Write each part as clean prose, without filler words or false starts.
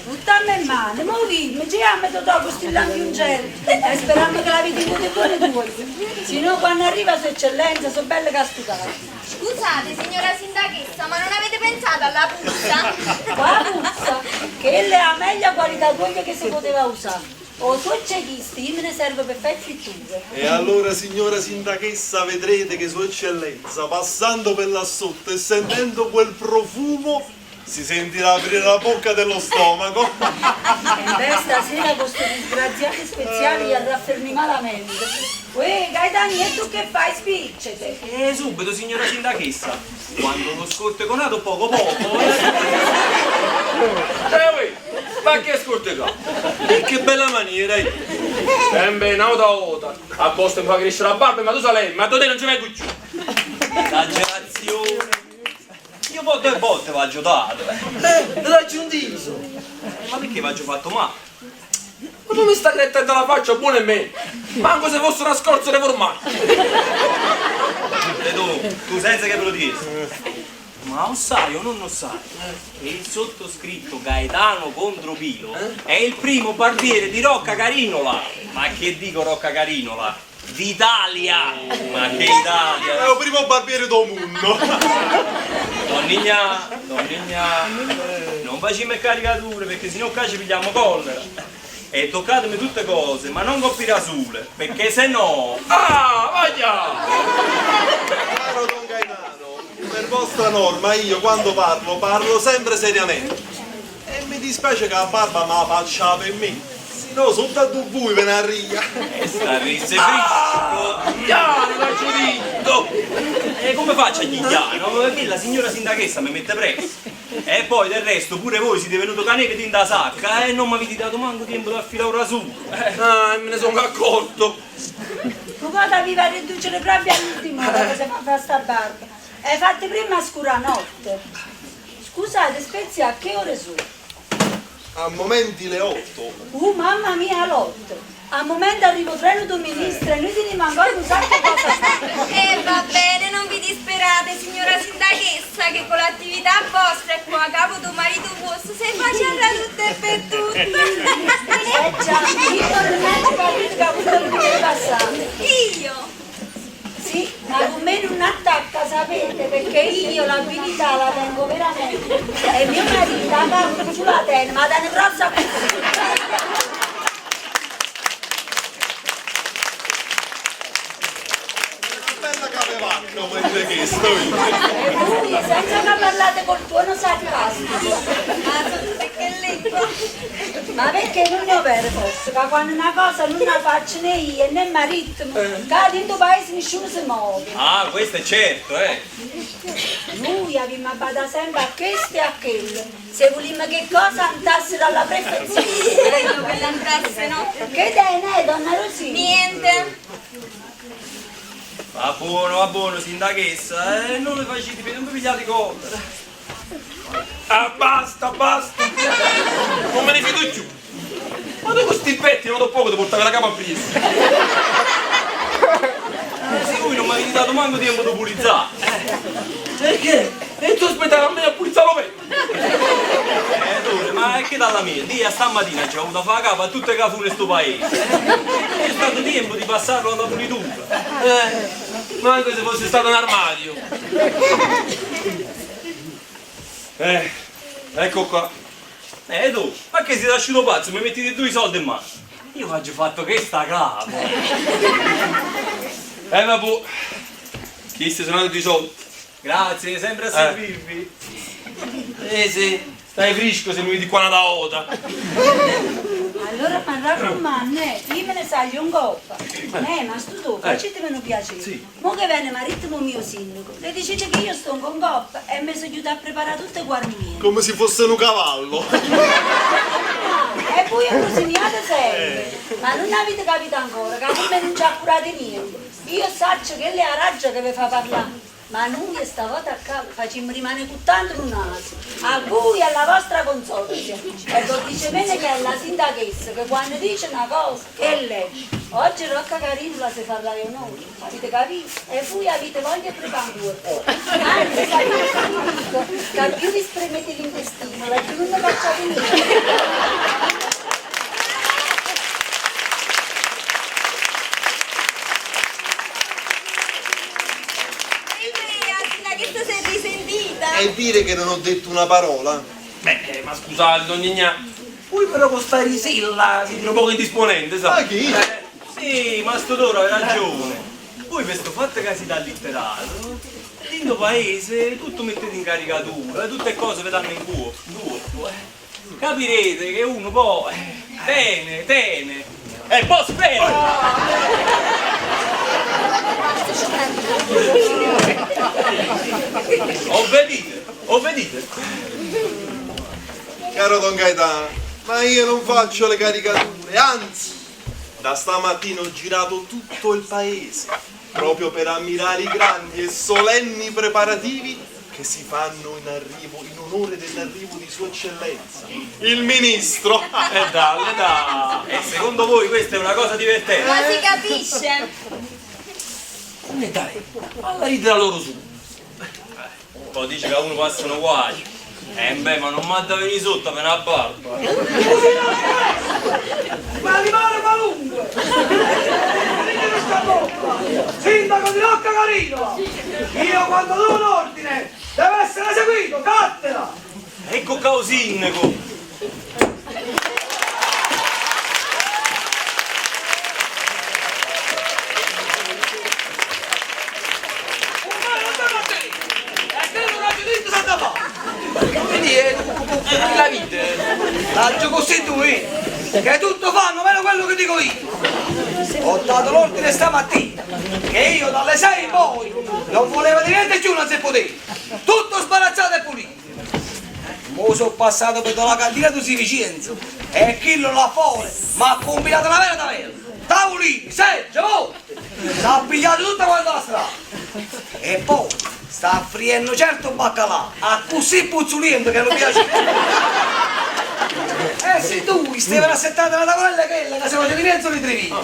Vuttamm' 'e mmane, muvimm', giramm' Totò cu sti lampiuncielle e sperammo ca l'avite jute buono d'uoglio, si no quanno arriva sua eccellenza so' belle ca stutate. Scusate, signora sindachessa, ma non avete pensato alla puzza? Qua puzza? Chella è 'a meglia qualità d'uoglio che se poteva usà. O suoccio 'e chisto io me ne servo pe fà 'e fritture. E allora signora sindachessa vedrete che sua eccellenza passando per là sotto e sentendo quel profumo si sentirà aprire la bocca dello stomaco. Embè stasera cu stu disgraziato speziale jarrà a fernì malamente. Uè Gaetani e tu che fai spiccete. E subito signora sindachessa, quando lo scorteco n'ato poco poco. Eh uè, ma che scortecà? E che bella maniera io! Sempe n'auta vota, a costo 'e me fa crescere 'a barba 'e Matusalemme, addo te non ce vengo cchiù! Esagerazione! Io po' ddoje volte v'aggio dato. Eh, te l'aggio 'ntiso! Ma pecché v'aggio fatto male? Ma tu mi stai grettendo la faccia buono e meglio, manco se fosse una scorza de formaggio! E tu, tu senza che prutieste. Ma 'o ssaje o nun 'o ssaje che il sottoscritto Gaetano Contropilo è il primo barbiere di Rocca Carinola, ma che dico Rocca Carinola, d'Italia! Ma che Italia! È 'o primo barbiere d' 'o munno! Don Ignà, don Ignà, non facimme 'e caricature pecché si no ccà ce pigliammo collera. E toccatemi tutte cose, ma non copp'i rasule, pecché se no. Ah, vaglia! Caro don Gaetano, per vostra norma io quando parlo, parlo sempre seriamente. E mi dispiace che 'a barba m' 'a faccia pe' me, si no sotto addu vui venarria. E starrisse frisco. Ah! Chiano, t'aggio ditto! E comme faccio a ghi chiano? Chella signora sindachessa me mette pressa. E poi del resto pure voi site venuto ca neve dint' 'a sacca e non m'avite dato manco tiempo d'affilà 'o rasulo. Ah, e me ne songo accorto. Tu pò t'avive arredducere proprio all'ultima ora pe te fa fa sta barba. Hê fatto primma a scurà notte. Scusate, Spezià, che ore so'? A momenti le otto. Uh, mamma mia, l'otto! A mumento arriva 'o treno d' 'o ministro e nuje tenimmo ancora nu sacco 'e cose 'a fà. E va bene, non vi disperate, signora sindachessa, che con l'attività vostra e cu 'a capo d' 'o marito vuosto se faciarrà tutto e pe tutto. Eh già, io nun aggio capito ca vuie vulite passà. Io? Sì, ma con me nun attacca, sapete, perché io l'abilità la tengo veramente e mio marito 'a capa nun sulo 'a tene, ma 'a tene grossa accussì. Una bella capa 'e vacca, mentre chesto io. E vuje, senza ca parlate col tuono sarcastico. Ma sotto che lingua? Ma pecché nun è overo forse ca quanno na cosa nun 'a faccio né io e né maritmo, ccà dint' 'o paese nisciuno se move. Ah, questo è certo, eh! Nuje avimmo abbadà sempe a chesto e a chello, se vulimmo che 'e ccose andassero alla prefezione. Meglio che l'andassero. Che d'è, neh, donna Rosì? Niente. Va buono, va buono, sindachessa, eh, nun ve facite, nun ve pigliate collera. Ah, basta, basta! Non me ne fido cchiù! Ma tu cu sti pettini n'ato poco te portavi la capa appriesso! Eh, si vui non m'avite dato manco tiempo d'o pulizzà! Perché? E tu aspettavi a me a pulizzà lo pettine? Eh, Tore, ma è che dalla mia, di a stammatina aggio avuto a fa 'a capa a tutte 'e cafune 'e sto paese! C'è stato tiempo di passarlo alla pulitura! Eh, manco se fosse stato n'armadio! Eh, ecco qua. Eh tu, ma che siete asciuto pazzo, mi mettite dui soldi in mano? Io v'aggio fatto chesta capa. Eh vabbò, chiste sono altri soldi. Grazie, sempre a servirvi. Eh sì, stai frisco se mi vedi qua n'ata vota. Allora. raccomando, eh, io me ne saglio 'ncoppa. Eh, ma stu tu, facitemi nu piacere. Mo che vene maritimo mio sindaco, le dicete che io stongo 'ncoppa e me so ghiuta a preparà tutte guarniere. Come se fosse un cavallo. E voi frusiniate sempre, ma non avete capito ancora che con me non ci accurate niente. Io saccio che è la raggia che vi fa parlare, ma noi stavolta qua facciamo rimanere con tanto un naso, a voi e alla vostra consorzia. E vi dice bene che è la sindachessa che quando dice una cosa, che lei. Oggi Rocca Carinola si fa onore, avete capito? E voi avete voglia di preparare Anzi, sapete che vi dico? Che più vi spremete l'intestino, e più non ne facciate niente. E lei, la sindachessa si è risentita. E dire che non ho detto una parola. Beh, eh, ma scusate, don Ignà, voi però con sta risella siete un poco indisponente, sa? Ma chi? Sì, ma sto Toro aveva ragione. Voi per sto fatto che si dà litterato, l'indo paese tutto mettete in caricatura, tutte cose vi danno in cuore. corpo, eh. Capirete che uno poi tene, tene e poi spera. Obbedite, obbedite. Caro Don Gaetano, ma io non faccio le caricature, anzi, da stamattina ho girato tutto il paese, proprio per ammirare i grandi e solenni preparativi che si fanno in arrivo, in onore dell'arrivo di Sua Eccellenza, il ministro. E dalle da. E secondo voi questa è una cosa divertente? Ma si capisce. E dai, alla ridere loro su. Poi dice che a uno passano guai. Eh beh, ma non mi ha da venire sotto per una barba. Ma rimane qualunque! Venite sta bocca! Sindaco di Rocca Carinola! Io quando do un ordine deve essere eseguito, cattera! Ecco qua sindaco. Un mare non torna a te! E che non ha detto senza fare! Quindi è la vita. L'aggio così tu, eh, che tutto fanno meno quello che dico io. Ho dato l'ordine stamattina, che io dalle 6 in poi non volevo di niente giù, non si poteva. Tutto sbarazzato e pulito. Mo sono passato per la cantina di Vicenzo e chi là fuori mi ha combinato una vera taverna. Tavolini, segge, volte. Si è pigliato tutta quanta la strada. E poi sta friendo certo baccalà, a così puzzolento che non piace. Eh sì, tu stai assettata nella tavolella quella che si faceva di mezzo di Trevino.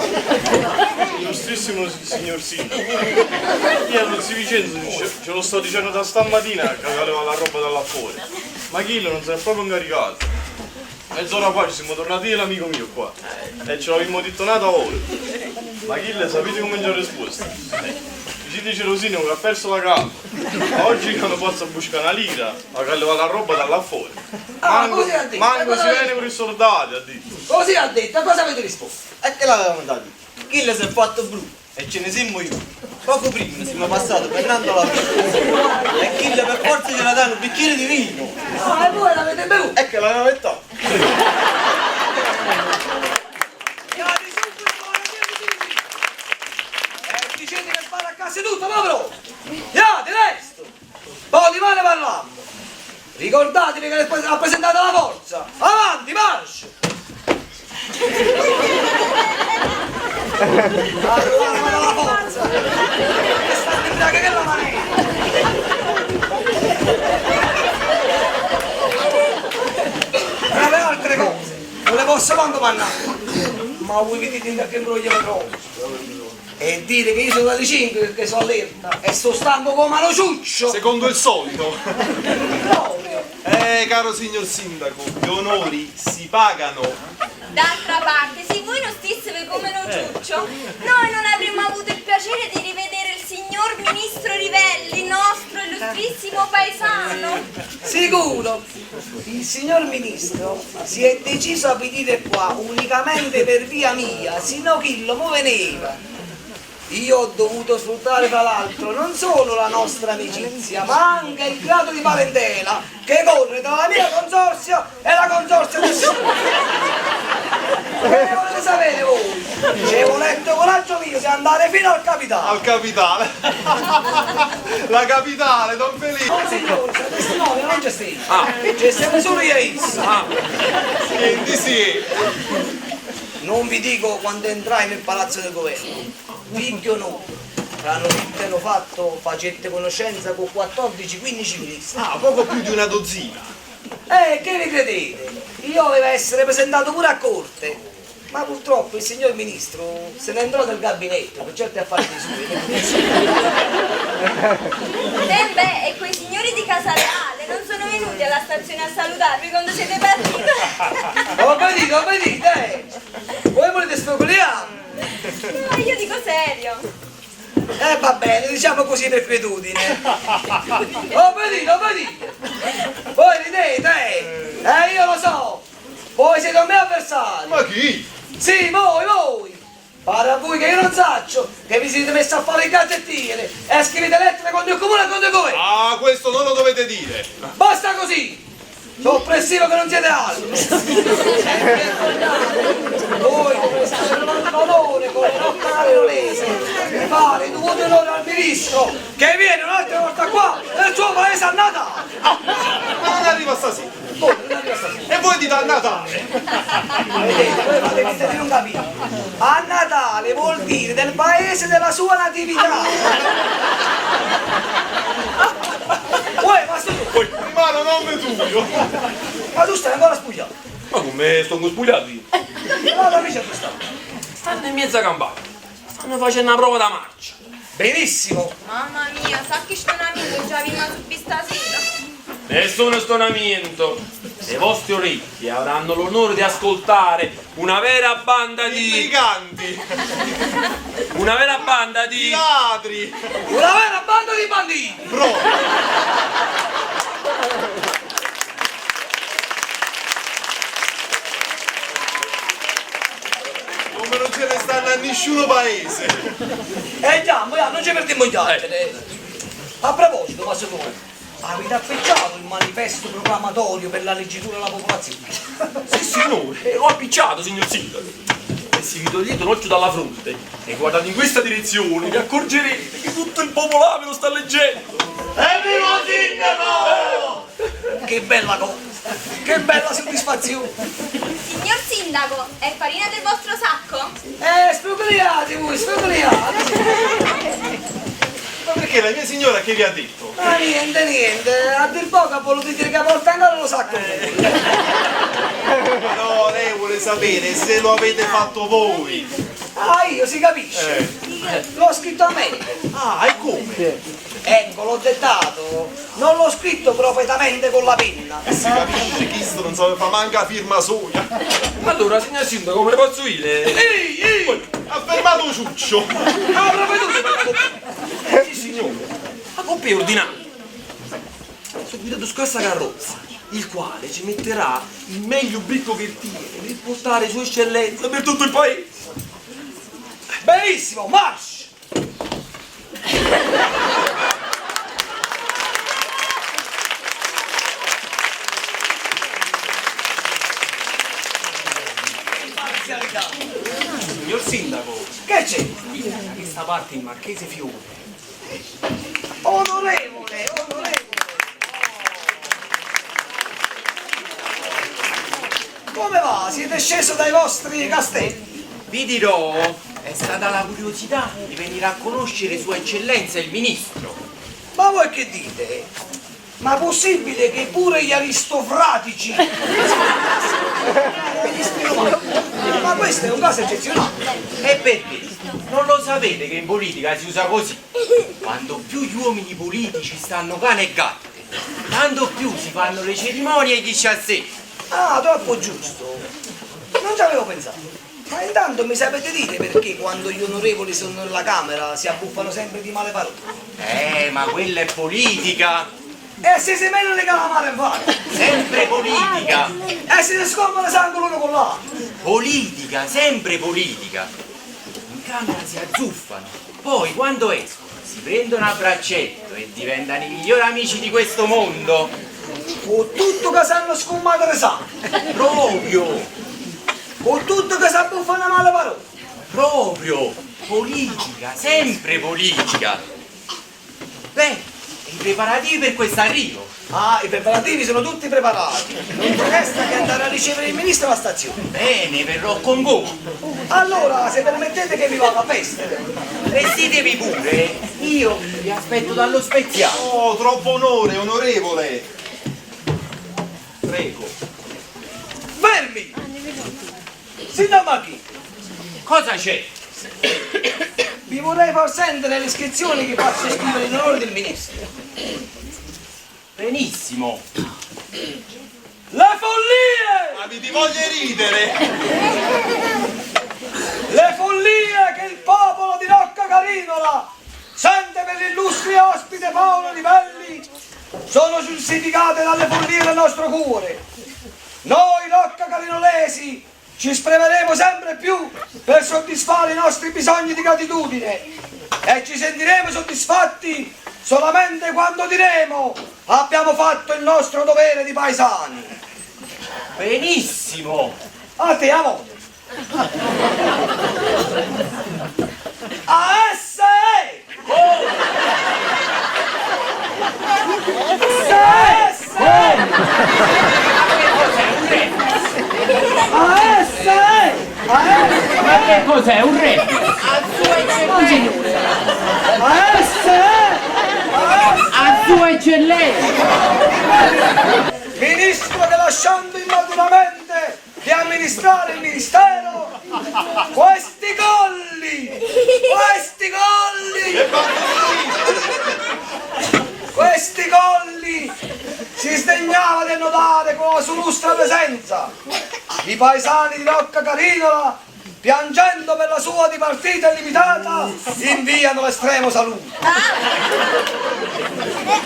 Illustrissimo signor sindaco, io allo zio Vincenzo ce lo sto dicendo da stamattina che aveva la roba da là fuori, ma Chillo non si è proprio incaricato. Mezz'ora fa ci siamo tornati io e l'amico mio qua e ce l'abbiamo detto un'altra ora. Ma Chille sapete come ci ha risposto? Ci dice Rosino che ha perso la capo. Oggi non posso buscare una lira, ma che aveva la roba da là fuori. Ah, Manco, così ha detto. manco E si cosa viene per i soldati, ha detto. Così ha detto, cosa avete risposto? E che l'avevamo dato? Chille si è fatto brutto e ce ne siamo io. Poco prima siamo passati per Nando la E Chille per forza gliela danno un bicchiere di vino. No, e voi l'avete bevuto. E che l'avevamo detto? Chiari subito la via di E dicete che sbaraccasse tutto, ma però! Iate, resto! Poi di male parliamo! Ricordatevi che rappresentate la forza! Avanti, marcia! Allora la forza! Che stanno in braga che la maniera! Tra le altre cose, non le posso manco mannare! Ma voi vedete in che imbroglio mi trovo! E dire che io sono dalle 5 che sono allerta e sto stanco come uno ciuccio! Secondo il solito. Proprio! Caro signor sindaco, gli onori si pagano. D'altra parte, se voi non stisseve come uno ciuccio, noi non avremmo avuto il piacere di rivedere il signor ministro Rivelli, nostro illustrissimo paesano. Sicuro! Il signor ministro si è deciso a venire qua unicamente per via mia, sino che lo mo veniva. Io ho dovuto sfruttare tra l'altro non solo la nostra amicizia, ma anche il grado di parentela che corre tra la mia consorzio e la consorzio del signor. E volete Ce volette 'o coraggio mio di andare fino al capitale. Al capitale. La capitale, don Felice. No signore, 'sta testimonia non ce steva. Ce steva solo io e isso. Senti, sì. Non vi dico quando entrai nel palazzo del governo. Figlio no. Tra nu ditto e nu fatto facette conoscenza con 14-15 ministri. Ah, poco più di una dozzina. Eh, che vi credete? Io aveva essere presentato pure a corte. Ma purtroppo il signor ministro se ne entrò nel gabinetto per certi affari di suoi. Eh beh, e quei signori di Casareale non sono venuti alla stazione a salutarvi quando siete partiti. Ho vedete, ho vedete, eh! Voi volete sfruculiare? No, io dico serio. Eh va bene, diciamo così per quietudine. Ho vedete, ho vedete! Voi ridete, eh! Eh, io lo so! Voi siete un mio avversario! Ma chi? Sì, voi, voi! Pare a voi che io non saccio che vi siete messi a fare il gazzettiere e scrivete lettere contro il comune e contro il governo! Ah, questo non lo dovete dire. Basta così! Soppressivo che non siete altro! E vergognate! Voi dovreste avere l'onore con le Rocca Carinolese di fare il dovuto onore al ministro che viene un'altra volta qua nel suo paese a Natale! Ah, ma non arriva stasera. Come? Non arriva stasera? E voi dite a Natale. Vedete, voi fate finta di non capire. A Natale vuol dire del paese della sua natività. Uè, ma sto tu, Rimane nome tuo. ma tu stai ancora spugliato. Ma come sto spugliato io? No, da vicino tu sta. Stanno in mezzo a campare. Stanno facendo una prova da marcia. Benissimo. Mamma mia, sa che stonamento già vi subito stasera. Nessuno stonamento. Le vostre orecchie avranno l'onore di ascoltare una vera banda I di. briganti, Una vera banda i di. ladri. Una vera banda di banditi. Proprio. Come non ce ne stanno a nessuno paese. E andiamo, ja, non ci perdiamo in chiacchiere. A proposito, ma secondo avete appicciato il manifesto proclamatorio per la leggitura alla popolazione? Sì, signore, l'ho appicciato, signor sindaco. E se vi togliete un occhio dalla fronte e guardate in questa direzione, vi accorgerete che tutto il popolame lo sta leggendo. Evviva il sindaco! Che bella cosa, che bella soddisfazione. Signor sindaco, è farina del vostro sacco? Sfruculiate voi, sfruculiate. Ma perché la mia signora che vi ha detto? Ma niente, niente, a dir poco ha voluto dire che porta ancora lo sacco. No, lei vuole sapere se lo avete fatto voi. Ah, io si capisce. L'ho scritto a mente. Ah, e come? Ecco, l'ho dettato. Non l'ho scritto profetamente con la penna. Si capisce, chi non sa fa manca firma soia. Allora, signor sindaco, come posso dire? Ehi, ehi! Ha fermato Ciuccio. Ah, proprio tu per la coppa. Sì, signore. La coppa è ordinata. Sono guidato su questa carrozza, il quale ci metterà il meglio bricco che tiene per portare sua eccellenza per tutto il paese. Benissimo, march! Imparzialità. Signor sindaco, Che c'è? da questa parte il marchese Fiore. Onorevole, onorevole. Come va? Siete sceso dai vostri castelli? Vi dirò, è stata la curiosità di venire a conoscere Sua Eccellenza il Ministro. Ma voi che dite? Ma possibile che pure gli aristocratici ministri romani? Ma questo è un caso eccezionale. E perché? Non lo sapete che in politica si usa così? Quando più gli uomini politici stanno cane e gatte, tanto più si fanno le cerimonie e gli chassé. Ah, troppo giusto. Non ci avevo pensato. Ma intanto mi sapete dire perché quando gli onorevoli sono nella camera si abbuffano sempre di male parole? Ma quella è politica! E se si menano le calamare in faccia! Sempre politica! E se si scomono sangue l'uno con l'altro! Politica, sempre politica! In camera si azzuffano, poi quando escono si prendono a braccetto e diventano i migliori amici di questo mondo! Con tutto che sanno scummare sangue! Proprio! Con tutto che si abbuffano male parole! Proprio! Politica, sempre politica! Beh, e i preparativi per questo arrivo? Ah, i preparativi sono tutti preparati. Non ci resta che andare a ricevere il ministro alla stazione. Bene, verrò con voi. Allora, se permettete che mi vada a vestire. Vestitevi pure, io vi aspetto dallo speziale. Oh, troppo onore, onorevole. Prego. Fermi! Signor Macchi, Cosa c'è? vi vorrei far sentire le iscrizioni che faccio scrivere in onore del ministro. Benissimo. Le follie! Avete voglia di ridere? Le follie che il popolo di Rocca Carinola sente per l'illustre ospite Paolo Livelli sono giustificate dalle follie del nostro cuore. Noi Rocca Carinolesi ci spremeremo sempre più per soddisfare i nostri bisogni di gratitudine e ci sentiremo soddisfatti solamente quando diremo abbiamo fatto il nostro dovere di paesani. Benissimo. A te, amore. A S E S S A S E A S Ma che cos'è? Un re? A S E A sua eccellenza! Ministro che lasciando immaturamente di amministrare il ministero, questi colli, questi colli, E vanno questi colli si sdegnava di annodare con la sua lustra presenza. I paesani di Rocca Carinola, piangendo per la sua dipartita illimitata, inviano l'estremo saluto.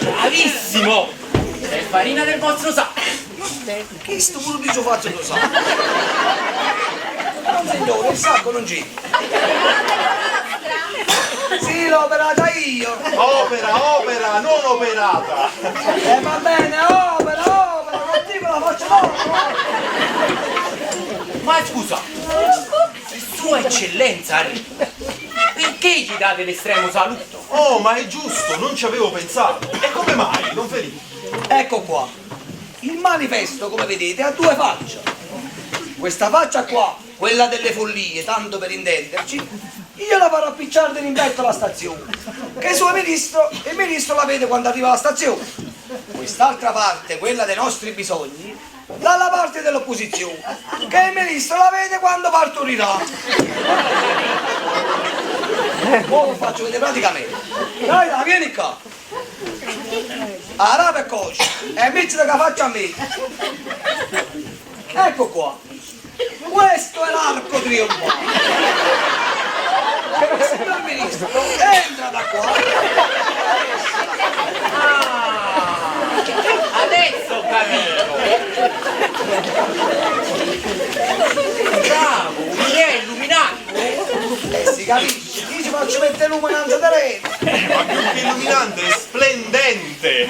Bravissimo! È farina del vostro sacco. Che sto pure di fatto lo sa. Non signore, il sacco non c'è. Sì, l'ho operata io. Opera, opera, non operata. E va bene, opera, opera, continua, la faccio dopo. Ma scusa, sua eccellenza arriva. Perché gli date l'estremo saluto? Oh, ma è giusto, non ci avevo pensato. E come mai, Don Felipe? Ecco qua. Il manifesto, come vedete, ha due facce. Questa faccia qua, quella delle follie, tanto per intenderci, io la farò appicciare dirimpetto alla stazione. Che il suo ministro, il ministro la vede quando arriva alla stazione. Quest'altra parte, quella dei nostri bisogni, dalla parte dell'opposizione, che il ministro la vede quando partorirà. Ora lo faccio vedere praticamente. Dai, dai, vieni qua. Araba e coscia. E invece che faccia a me. Ecco qua. Questo è l'arco trionfale. Il signor ministro entra da qua. Ah, adesso ho capito! Bravo, un'idea illuminante! E si capisce, io ci faccio mettere lume innanzi a te. Ma più che illuminante, è splendente.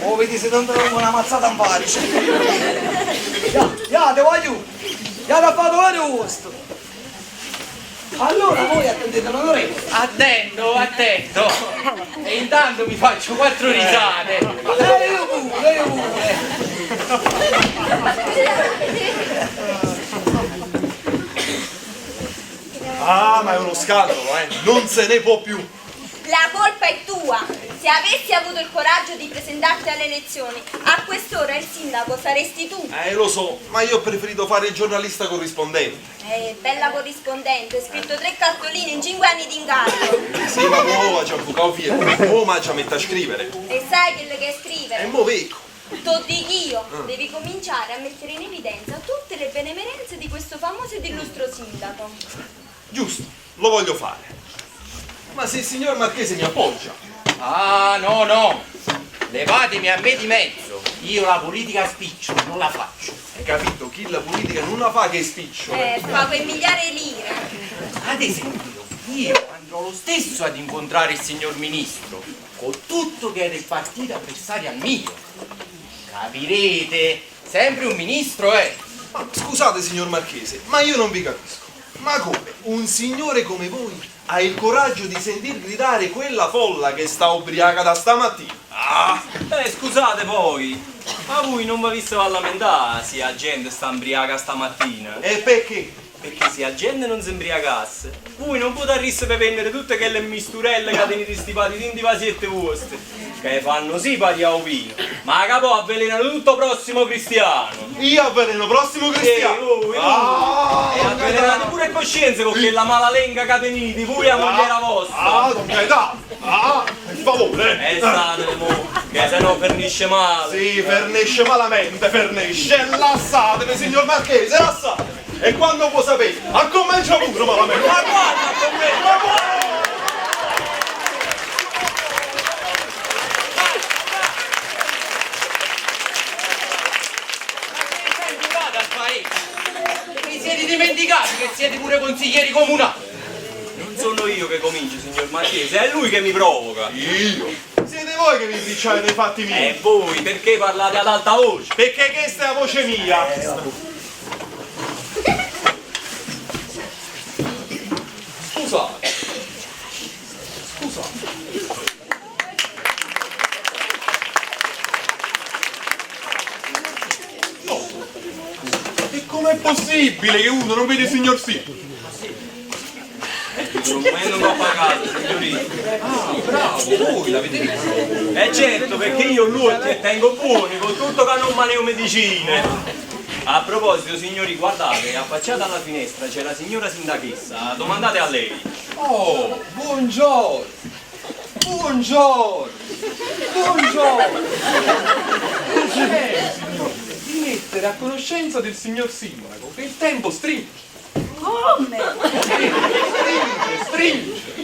O vedi se non te do una mazzata in faccia. Ya, ya, te voglio. Ya, ti ha fatto bene questo. Allora voi attendete l'onorevole. Attendo, attendo! E intanto mi faccio quattro risate! E io pure, io pure. Ah, ma è uno scandalo, eh. Non se ne può più. La colpa è tua. Se avessi avuto il coraggio di presentarti alle elezioni, a quest'ora il sindaco saresti tu. Lo so, ma io ho preferito fare il giornalista corrispondente. Bella corrispondente, ho scritto 3 cartoline in 5 anni di incarico. Sì, ma mo già bucavo via, mo ma già mette a scrivere. E sai quello che è scrivere? E mo veco. T'ho dico io, devi cominciare a mettere in evidenza tutte le benemerenze di questo famoso ed illustro sindaco. Giusto, lo voglio fare. Ma se il signor Marchese mi appoggia. Ah, no, no. Levatemi a me di mezzo. Io la politica spiccio, non la faccio. Hai capito? Chi la politica non la fa che spiccio. Fa quel migliaia di lire. Ad esempio, io andrò lo stesso ad incontrare il signor ministro, con tutto che è del partito avversario al mio. Capirete? Sempre un ministro, eh. Ma scusate, signor Marchese, ma io non vi capisco. Ma come? Un signore come voi ha il coraggio di sentir gridare quella folla che sta ubriaca da stamattina? Ah! Eh, scusate poi, ma voi non v'avisse a lamentare se la gente sta imbriaca stamattina. E perché? Perché se la gente non si imbriacasse, voi non potreste per vendere tutte quelle misturelle che tenete stipate dentro i vasetti vostri, che fanno sì pari a vino, ma capo avvelenano tutto prossimo cristiano. Io avveleno prossimo cristiano. Eh, voi, voi. Ah, E avvelenate pure coscienza con quella malalenga che tenete, voi e la mogliera vostra. Ah, Don Gaetano! Ah, per favore! E statene mo, che se no fernisce male. Sì, fernisce malamente, fernisce. Lasciatemi, signor Marchese, lasciatemi. E quando può sapere, accomincia pure malamente. Ma guarda come, ma guarda! Al paese. Vi siete dimenticati che siete pure consiglieri comunali. Non sono io che comincio, signor Marchese, è lui che mi provoca. Io? Siete voi che vi impicciate nei fatti miei. E voi perché parlate ad alta voce? Perché questa è la voce mia. Scusate. Scusate. No. E com'è possibile che uno non vede il signor Sindaco? Per un momento non ho pagato, signorino. Ah, bravo, voi l'avete visto? E certo, perché io lui che tengo buoni, con tutto che non maneo medicine. A proposito, signori, guardate, affacciata alla finestra c'è la signora sindachessa, domandate a lei. Oh, buongiorno! Buongiorno! Buongiorno! Piacere, signore, di mettere a conoscenza del signor sindaco che il tempo stringe. Come? Stringe, stringe!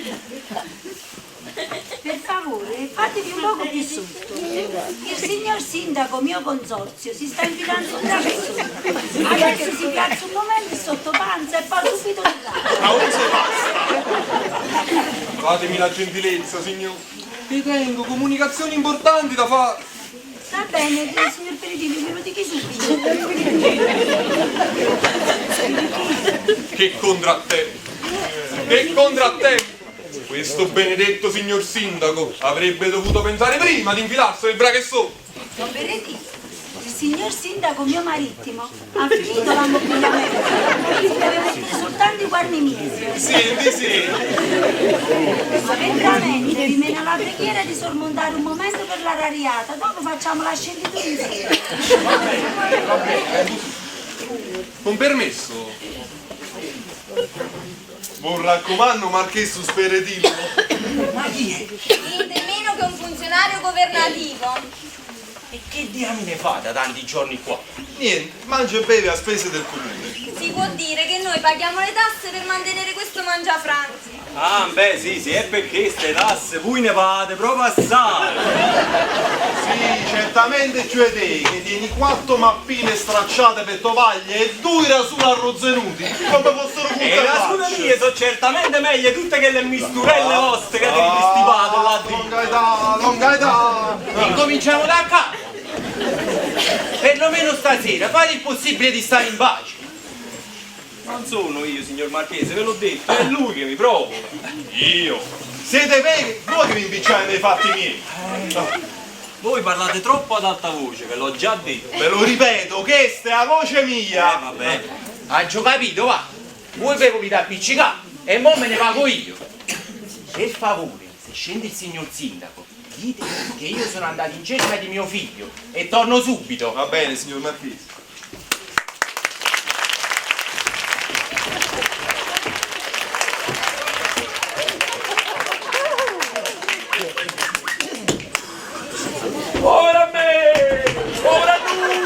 Per favore, fatevi un poco più sotto. Il signor sindaco mio consorzio si sta infilando un traversone. Adesso si piazza un momento sotto panza e poi subito di là. Ma ora se basta. Fatemi la gentilezza, signore. Vi tengo comunicazioni importanti da fare. Va bene, signor Peredini, ve lo dico subito. Che contrattempo! Che contrattempo! Questo benedetto signor sindaco avrebbe dovuto pensare prima di infilarsi nel braghessone. Don Peredini, il signor sindaco mio marittimo ha finito l'ammobiliamento. Si deve mettere soltanto i guarnimenti. Senti, sì. Ma veramente vi mena la preghiera di sormontare un momento per la rariata, dopo facciamo la scenditura insieme. Con permesso. Buon raccomando, Marchese Speretillo. Ma chi è? Niente meno che un funzionario governativo. E che diamine fa da tanti giorni qua? Niente, mangia e beve a spese del comune. Si può dire che noi paghiamo le tasse per mantenere questo mangiafranzi. Ah, beh, sì, sì, è perché ste tasse voi ne fate proprio assai. Sì, certamente cioè te che tieni 4 mappine stracciate per tovaglie e 2 rasuli arrozzenuti, come fossero E le sue mie sono certamente meglio tutte quelle misturelle vostre che avete stipato là Don dentro. Gaetano, Don Gaetano! Incominciamo da capo. Perlomeno stasera fate il possibile di stare in pace. Non sono io, signor Marchese, ve l'ho detto, è lui che mi provoca. Io? Siete veri? Voi che vi impicciate nei fatti miei. Voi parlate troppo ad alta voce, ve l'ho già detto. Ve lo ripeto, questa è la voce mia. Vabbè. Aggio capito, va. Voi ve volete appiccicare e mo me ne pago io. Per favore, se scende il signor sindaco, dite che io sono andato in cerca di mio figlio e torno subito. Va bene, signor Marchese. Povera me! Povera noi!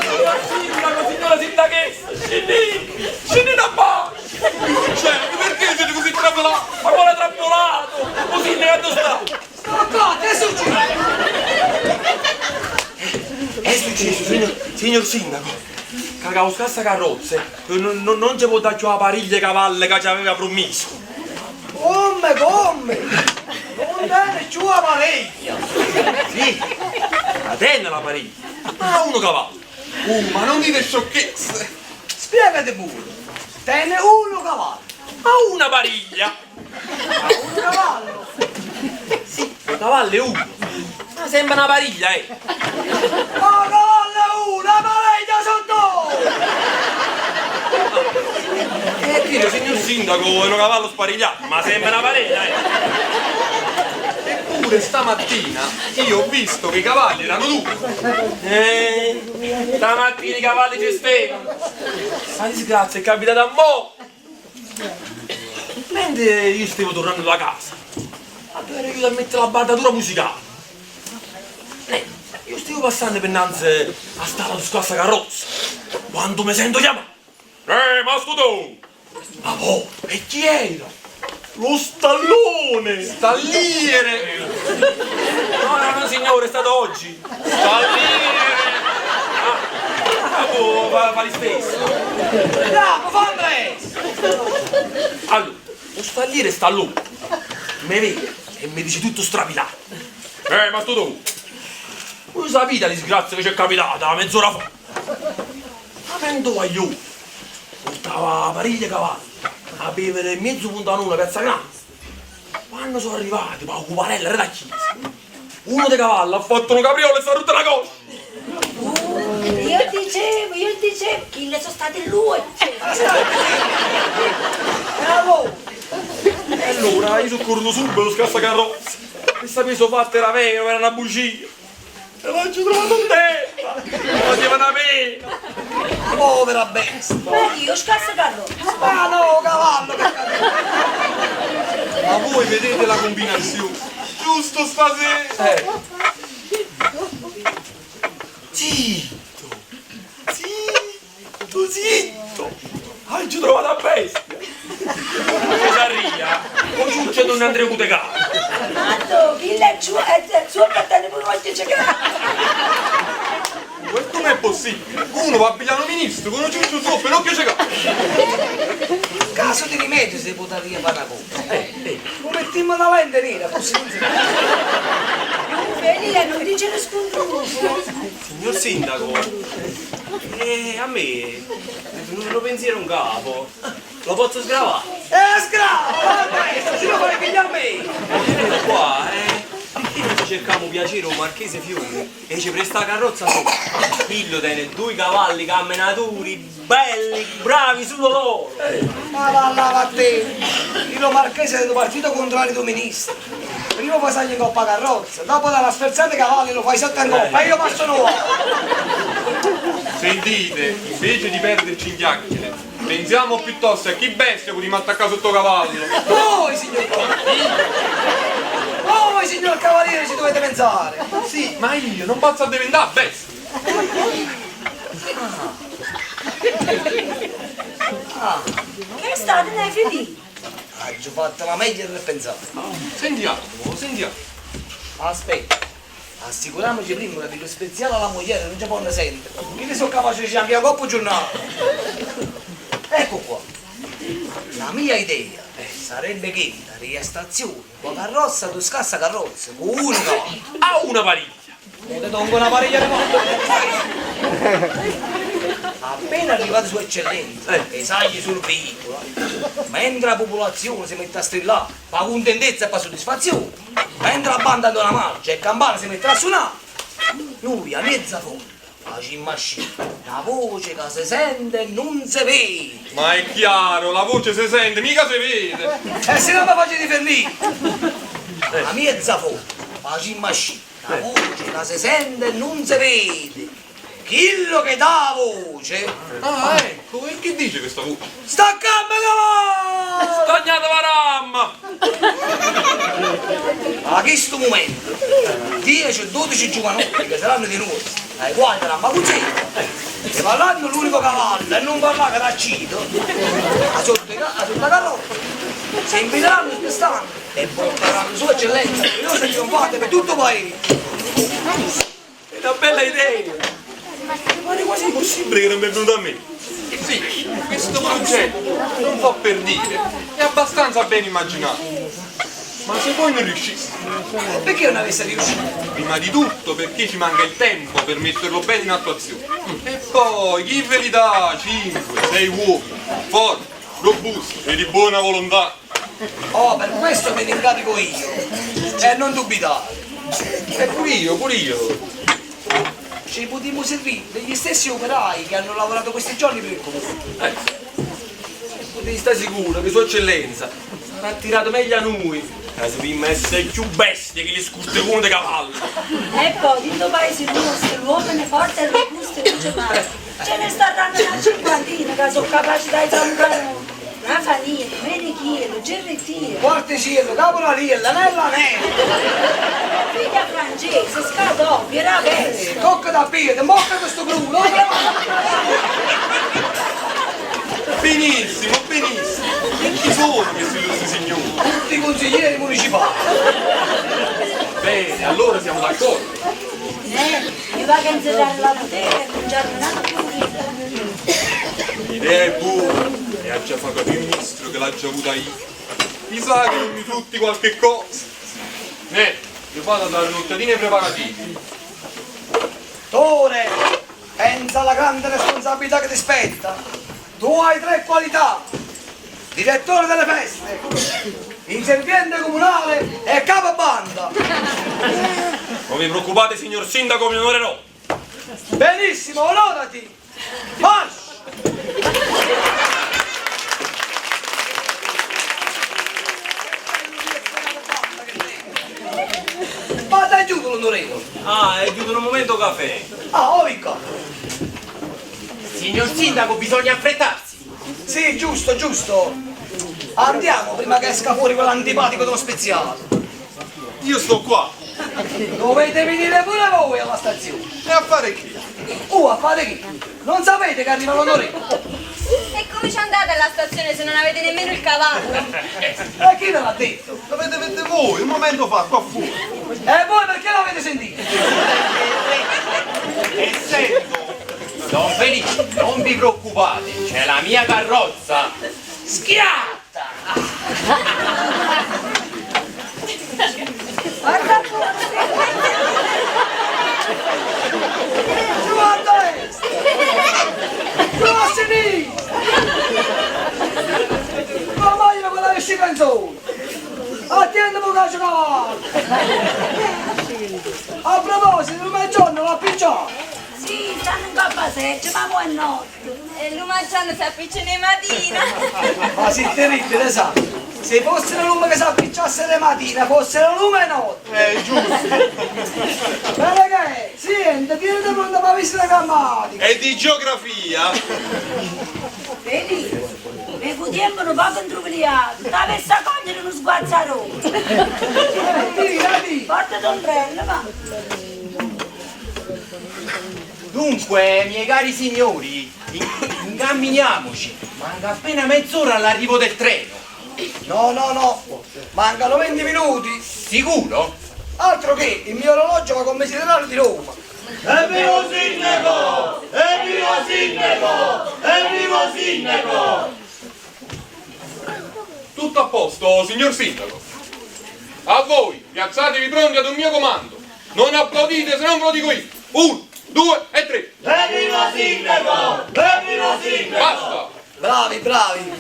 Signor sindaco, signora sindachessa, scendete! Scendete a basso! Succede? Perché siete così trappolati? Ma quale trappolato? Così ne sta? Sta qua, che è successo? È successo, signor, signor sindaco? Che la scassa carrozze non, non, non ci può dare più la pariglia cavalle che ci aveva promesso. Come, come? Non dare giù la pareglia! Sì, la tenne la pariglia, ma uno cavallo. Ma non dite sciocchezze. Spiegate pure! Tene uno cavallo. Ma una pariglia! Ma un cavallo! Sì, 'o cavallo è uno. Ma sembra una pariglia, eh! Ma 'o cavallo è uno, 'a pariglia so' ddoje! E chillo, signor sindaco, è nu cavallo sparigliato, ma sembra una pariglia, eh! Eppure stamattina io ho visto che i cavalli erano due. Eh, stamattina i cavalli ci stevano. La disgrazia è capitata a mo'! Mentre io stavo tornando da casa, addò ero iuto a mettere la bardatura musicale. Eh, io stavo passando pe' 'nnanze 'a stalla do scassacarrozza, quando me sento chiamà. Eh, masto tu! Ma po', e chi era? Lo stallone! Stalliere! No, no, no, signore, è stato oggi. Stalliere! Ah, oh, fa, fa li stesso. Bravo, fa presto! Allora, lo stalliere sta là, mi vede e mi dice tutto strapilato. Ma sto tu, voi sapete la disgrazia che ci è capitata mezz'ora fa? Ma mentre guaglione portava pariglia cavallo a bevere mezzo puntanone a Piazza Grande. Quando sono arrivati, pa' cuparella era da chiesa, uno dei cavalli ha fatto un capriolo e si è rotto la coscia. Io dicevo, io dicevo, chi ne sono stati lui? E allora? E allora io sono corso subito, scassacarrozza. Questa mi sono fatta era vero, era una bugia. E l'ho trovato in terra. Faceva una pena. Povera bestia! Ma io scassacarrozza. Ma no, cavallo che caduto! Ma voi vedete la combinazione? Giusto stasera! Eh. Zitto! Zitto, zitto! Hai già trovato la bestia! Cesarria, o ciuccia don Andrea Cutecà! Tanto, chi è giù, è il suo fratello pure voglio giocare. Ma com'è possibile? Uno va a pigliare un ministro con un ciuccio zoppo e non piace capo. In caso di rimedio si potrebbe fare una cosa. Lo mettiamo una lente nera, così non si vede. Felice, non dice lo scontro. Signor sindaco, a me è venuto un pensiero in capo. Lo posso sgravare? Sgrava, fa presto, se no fai pigliare a me! Eh, qua, eh. Perché non ci cerchiamo piacere un marchese Fiume e ci presta la carrozza sopra? Pillo tiene due cavalli camminatori, belli, bravi, solo loro. Ma va là, va te! Il marchese del partito contrario do ministro. Prima fai salire in coppa carrozza, dopo dalla sferzata i cavalli lo fai sotto in coppa e io passo nuovo! Sentite, invece di perderci in chiacchiere, pensiamo piuttosto a chi bestia può attaccare sotto cavallo. Voi, signor Cavaliere! Voi, signor Cavaliere, ci dovete pensare! Sì, ma io non posso diventare bestia. Che è stato, ne hai finito? Ho fatto la meglio del pensare. Sentiamo, sentiamo. Aspetta, assicuriamoci prima che lo speziale alla moglie non ci può sentire. Che ne sono capace di anche a coppa giornale. Ecco qua. La mia idea sarebbe che la riestazione con carrozza tu scassa carrozza, con uno cavallo. A una pariglia! E ti dongo una pariglia di morte. Appena arrivato su eccellenza e sagli sul veicolo, mentre la popolazione si mette a strillare, fa contentezza e fa soddisfazione, mentre la banda andò una marcia e campana si mette a suonare, noi a mezza folla facciamo uscire una voce che si sente e non si vede. Ma è chiaro, la voce si sente, mica si vede. E se non mi faccio di Ferlì, a mezza folla facciamo uscire una voce che si sente e non si vede. Chillo che dà voce Ah, ecco, e che dice questa voce? Staccammi cavallo! Stagnata varamma! A questo momento 10 o 12 giovanotti che saranno di noi, ai quali la macuzzetta, e parlando l'unico cavallo e non parlare che t'accito, a sotto, a sotto la carrozza, si inviteranno quest'anno e porteranno sua eccellenza, io se trionfate per tutto il paese. È una bella idea! Ma è quasi impossibile che non mi è venuto a me. Sì, questo progetto, non fa per dire, è abbastanza ben immaginato. Ma se voi non riusciste? Perché non avesse riuscito? Prima di tutto perché ci manca il tempo per metterlo bene in attuazione. E poi chi ve li dà? 5, 6 uomini, forti, Robusti e di buona volontà. Oh, per questo me ne incarico io. E non dubitare. E pure io, pure io. Ci potremmo servire degli stessi operai che hanno lavorato questi giorni per il comune. E potete stare sicuro che Sua Eccellenza sarà tirato meglio a noi. Che si prima essere più bestie che gli scurtegoni di cavallo. E poi, in paese nostro, l'uomo forte e robusto non c'è mai. Ce ne staranno una cinquantina che sono capaci di aiutare un canone. Rafaniello, Menichiello, Gerrettiello, Quarticiello, Caporaliello, Nella Nella. figlia francese, Scatò, era peste. Cocca da piede, mocca questo crudo. Benissimo, benissimo. E chi sono questi illustri signori? Tutti i consiglieri municipali. Bene, allora siamo d'accordo. Io vado a inserrare la bottega e mangiare un altro pulito. L'idea è buona e ha già fatto capire il ministro che l'ha già avuta io. Mi sa che non mi frutti qualche cosa. Ne, io vado a dare un'occhiatina ai preparativi. Tore, pensa alla grande responsabilità che ti spetta. Tu hai tre qualità. Direttore delle feste, inserviente comunale e capobanda. Non vi preoccupate, signor sindaco, mi onorerò. Benissimo, onorati. Marsh! Ma dai giù l'onorevole. Ah, è chiuso un momento caffè. Ah, oh, qua. Signor sindaco, bisogna affrettarsi. Sì, giusto, giusto. Andiamo prima che esca fuori quell'antipatico dello speziale. Io sto qua. Dovete venire pure voi alla stazione. E a fare che? Oh, a fare che? Non sapete che arriva l'onorevole? E come ci andate alla stazione se non avete nemmeno il cavallo? E chi ve l'ha detto? L'avete detto voi, un momento fa, qua fuori. E voi perché l'avete sentito? Essendo Don Felice, non vi preoccupate, c'è la mia carrozza. Schiatta! Guarda fuori. Giù a destra! Giù a sinistra! Ma voglio quella che si canzone! Attento un calcio cavallo! A proposito, il mezzogiorno l'ha picciato! Sì, stanno in cappaseccia, ma mo è notte. E l'umagiano si appiccia di mattina. Ma sì, terribile, sa! Se fosse la lume che si appicciasse le mattina, fosse la lume notte! Giusto. Bene che è? Senti, tieniti pronta per la visita grammatica! E di geografia. Vedi? Mi tempo un poco intrugliato, t'avessi a cogliere uno sguazzarone. Tira, tira! Porta l'ombrello, va. Dunque, miei cari signori, incamminiamoci. Manca appena mezz'ora all'arrivo del treno. No, no, no, mancano 20 minuti! Sicuro? Altro che, il mio orologio va con Mesiderario di Roma! Evviva sindaco! Evviva sindaco! Evviva sindaco! Tutto a posto, signor sindaco. A voi, piazzatevi pronti ad un mio comando. Non applaudite se non ve lo dico io. 1, 2 e 3. Evviva sindaco! Evviva sindaco! Basta. Bravi, bravi!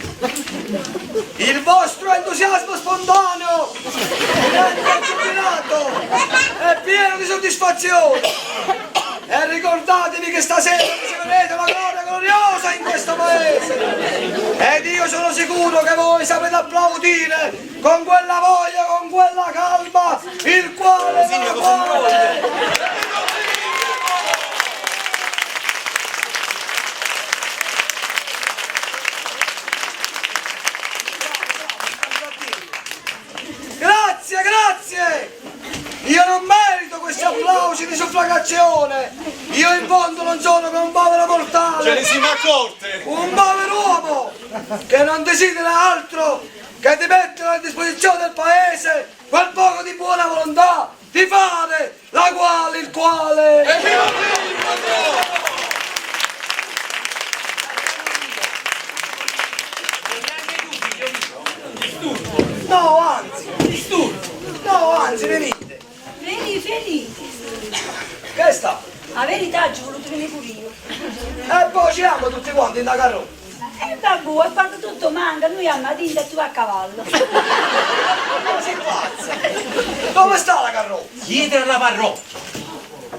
Il vostro entusiasmo spontaneo mi rende giubilato e pieno di soddisfazione! E ricordatevi che stasera riceverete una gloria gloriosa in questo paese! Ed io sono sicuro che voi sapete applaudire con quella voglia, con quella calma, il quale la quale... Grazie, grazie! Io non merito questi applausi di suffragazione! Io in fondo non sono che un povero mortale! Ce ne siamo accorte. Un povero uomo che non desidera altro che di mettere a disposizione del paese quel poco di buona volontà di fare la quale, il quale... Evviva sindaco! No, anzi! No, anzi, venite! Felice, felice. Che sta? La verità ci ho voluto venire pure io. E poi ci siamo tutti quanti in da carrozza. E vabbù, e quando tutto manca, nuje jammo 'a dinto e tu a cavallo. Ma si' pazza! Dove sta la carrozza? Dietro alla parrocchia.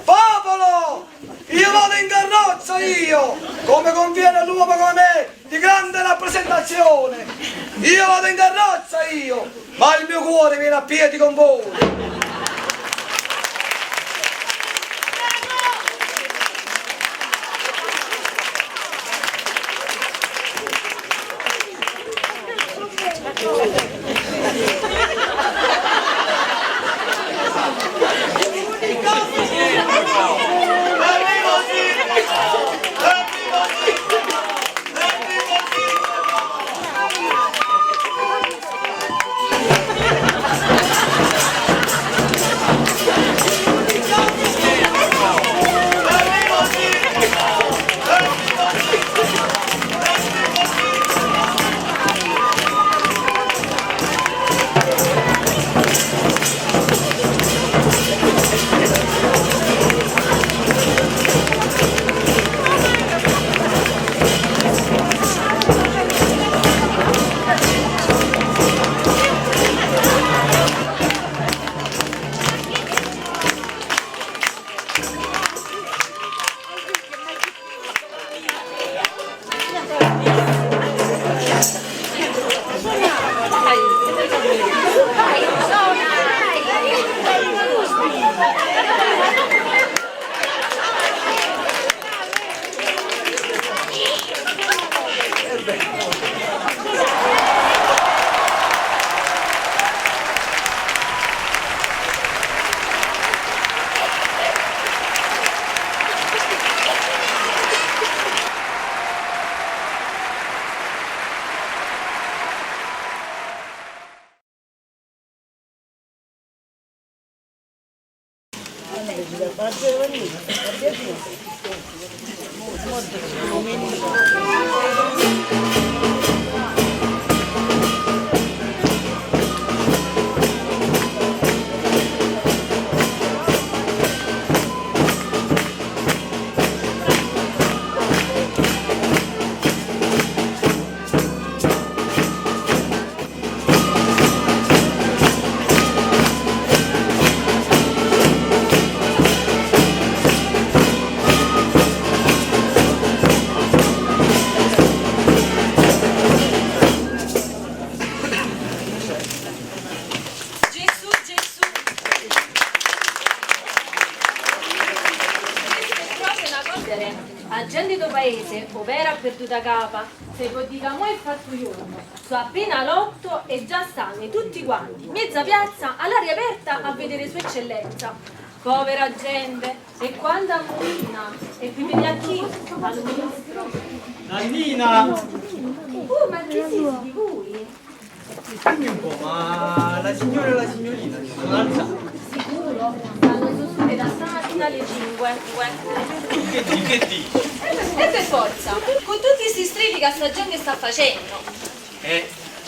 Popolo! Io vado in carrozza io! Come conviene all'uomo come me, di grande rappresentazione! Io vado in carrozza io! Ma il mio cuore viene a piedi con voi! Gesù, Gesù. Questa è proprio una cosa. A gente do paese, ovvero ha perduta capa, se può dire mo è fatto giorno. Sono appena l'otto e già stanno tutti quanti, mezza piazza, all'aria aperta a vedere sua eccellenza. Povera gente, e quanta ammuina! E qui vedi a chi? Al ministro. Nannina! Oh, ma chi siete di voi? Dimmi un po', ma la signora e la signorina si sono alzate? Sicuro? Stanno su da stamattina alle 5. Che dici? Che dici? E per forza, con tutti questi strilli che sta gente sta facendo.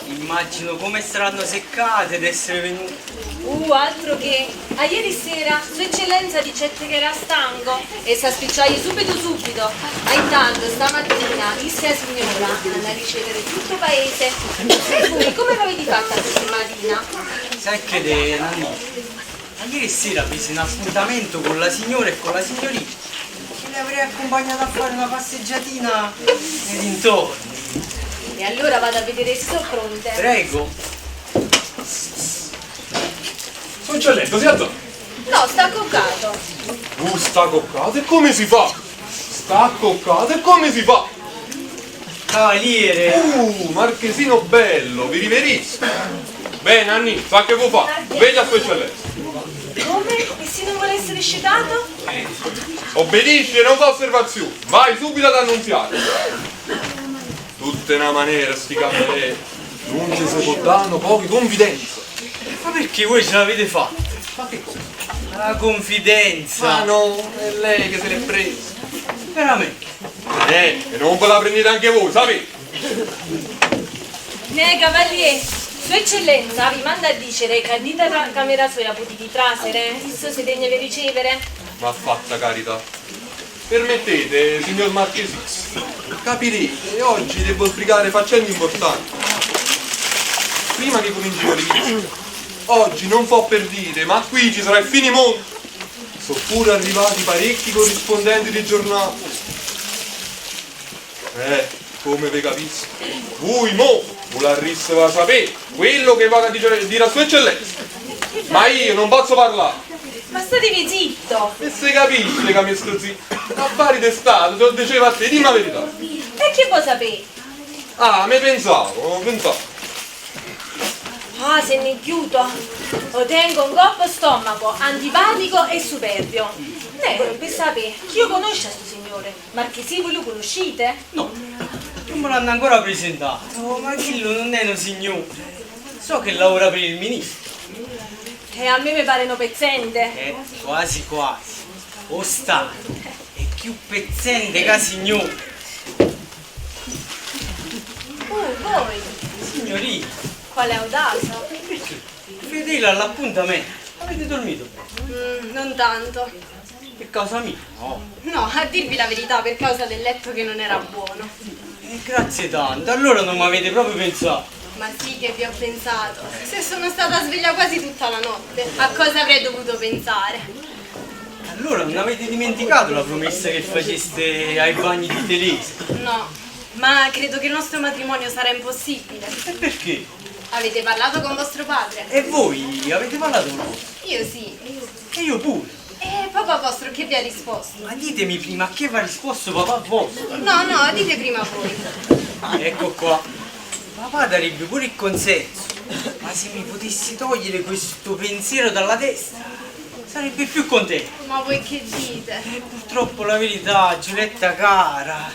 Immagino come saranno seccate ad essere venute. Altro che! A ieri sera Sua Eccellenza dicette che era stanco e si spicciai subito subito. Ma intanto stamattina disse la signora andò a ricevere tutto il paese. E voi come l'avete fatta questa mattina? Sai che de, Nannina? Ma ieri sera presi un appuntamento con la signora e con la signorina e le avrei accompagnato a fare una passeggiatina nei dintorni. E allora vado a vedere se sono pronte. Prego. Sua eccellenza, si alzò. No, sta coccato. Sta coccato e come si fa? Sta coccato e come si fa? Cavaliere! Marchesino bello, vi riverisco. Bene, Nanni, sa che vuoi fare? Vedi a sua eccellenza. Come? E se non vuole essere scitato? Obbedisci e non fa osservazioni. Vai subito ad annunziare. Tutte una maniera sti camerieri. Non ci si può dare pochi confidenza. Ma perché voi ce l'avete fatta? Ma che cosa? La confidenza! Ma no, è lei che se l'è presa. Veramente? E non ve la prendete anche voi, sapete? Ne, cavaliere, Sua Eccellenza vi manda a dicere che dita la camera sua potete trasere, isso si degna per ricevere. Ma fatta carità. Permettete, signor Marchesino, capirete, oggi devo sbrigare faccende importanti. Prima che comincino le visite. Oggi non fo per dire, ma qui ci sarà il finimondo. Sono pure arrivati parecchi corrispondenti di giornale. Eh, come ve capisco. Voi mo volarrissero sapere quello che vado a dire, dire a sua eccellenza. Ma io non posso parlare. Ma statevi zitto! E se capisce che mi sto zitto. Affari d'estate, te lo diceva a te, dimmi la verità. E che vuoi sapere? Ah, me pensavo, pensavo. Ah, se ne è chiuso. Lo tengo un coppo stomaco, antipatico e superbio. Ne, per sapere, chi io conosce sto signore? Marchesi, voi lo conoscete? No, non me l'hanno ancora presentato, ma quello non è un signore. So che lavora per il ministro. E a me mi pare uno pezzente. Eh, quasi quasi. O Stato è più pezzente che signore. Oh, voi! Signorina, Quale audacia! perché? Fedele all'appuntamento. Avete dormito bene? Non tanto. Per causa mia? No. No, a dirvi la verità, per causa del letto che non era buono. Grazie tanto, allora non mi avete proprio pensato. Ma sì che vi ho pensato. Se sono stata sveglia quasi tutta la notte, a cosa avrei dovuto pensare? Allora non avete dimenticato la promessa che faceste ai bagni di Telese? No, ma credo che il nostro matrimonio sarà impossibile. E perché? Avete parlato con vostro padre? E voi avete parlato con voi? Io sì. E io pure. E papà vostro che vi ha risposto? Ma ditemi prima a che vi ha risposto papà vostro? No, no, dite prima voi. Ah, ecco qua. Papà darebbe pure il consenso, ma se mi potessi togliere questo pensiero dalla testa, sarebbe più contento. Ma voi che dite? Purtroppo la verità, Giulietta cara,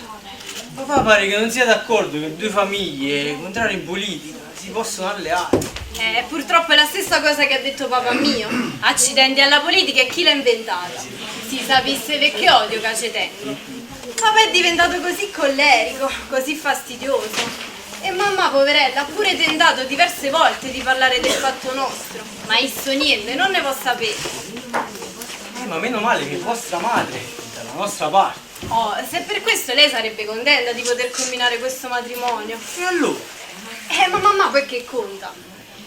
papà pare che non sia d'accordo che due famiglie contrarie in politica si possono alleare. Purtroppo è la stessa cosa che ha detto papà mio. Accidenti alla politica e chi l'ha inventata? Si sapesse che odio che ci tengo. Papà è diventato così collerico, così fastidioso. E mamma, poverella, ha pure tentato diverse volte di parlare del fatto nostro. Ma isso niente, non ne può sapere. Ma meno male che vostra madre è dalla nostra parte. Oh, se per questo lei sarebbe contenta di poter combinare questo matrimonio. E allora? Ma mamma poi che conta?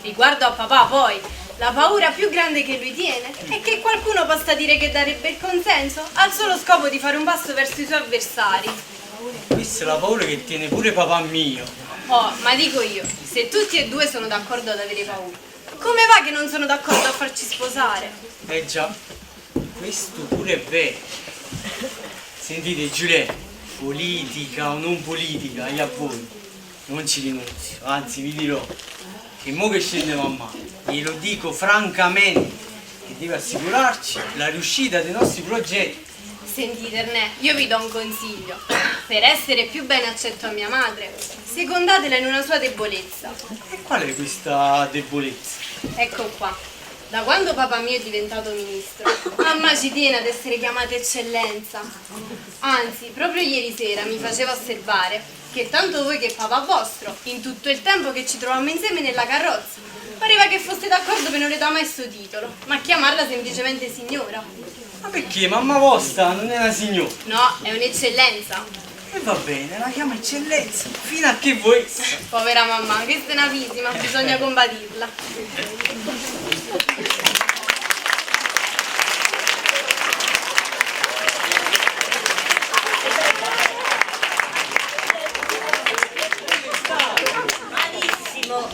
Riguardo a papà poi, la paura più grande che lui tiene è che qualcuno possa dire che darebbe il consenso al solo scopo di fare un passo verso i suoi avversari. Questa è la paura che tiene pure papà mio. Oh, ma dico io, se tutti e due sono d'accordo ad avere paura, come va che non sono d'accordo a farci sposare? Eh già, questo pure è vero. Sentite Giulietta, politica o non politica, io a voi non ci rinunzio, anzi vi dirò che mo che scende mamma, glielo dico francamente, che deve assicurarci la riuscita dei nostri progetti. Sentite Ernè, io vi do un consiglio. Per essere più bene accetto a mia madre, secondatela in una sua debolezza. E qual è questa debolezza? Ecco qua. Da quando papà mio è diventato ministro, mamma ci tiene ad essere chiamata eccellenza. Anzi, proprio ieri sera mi faceva osservare che tanto voi che papà vostro, in tutto il tempo che ci trovammo insieme nella carrozza, pareva che foste d'accordo per non le dare mai sto titolo, ma chiamarla semplicemente signora. Ma perché? Mamma vostra non è una signora? No, è un'eccellenza. E va bene, la chiama eccellenza, fino a che vuoi. Povera mamma, questa è una visima, bisogna combatirla. Malissimo.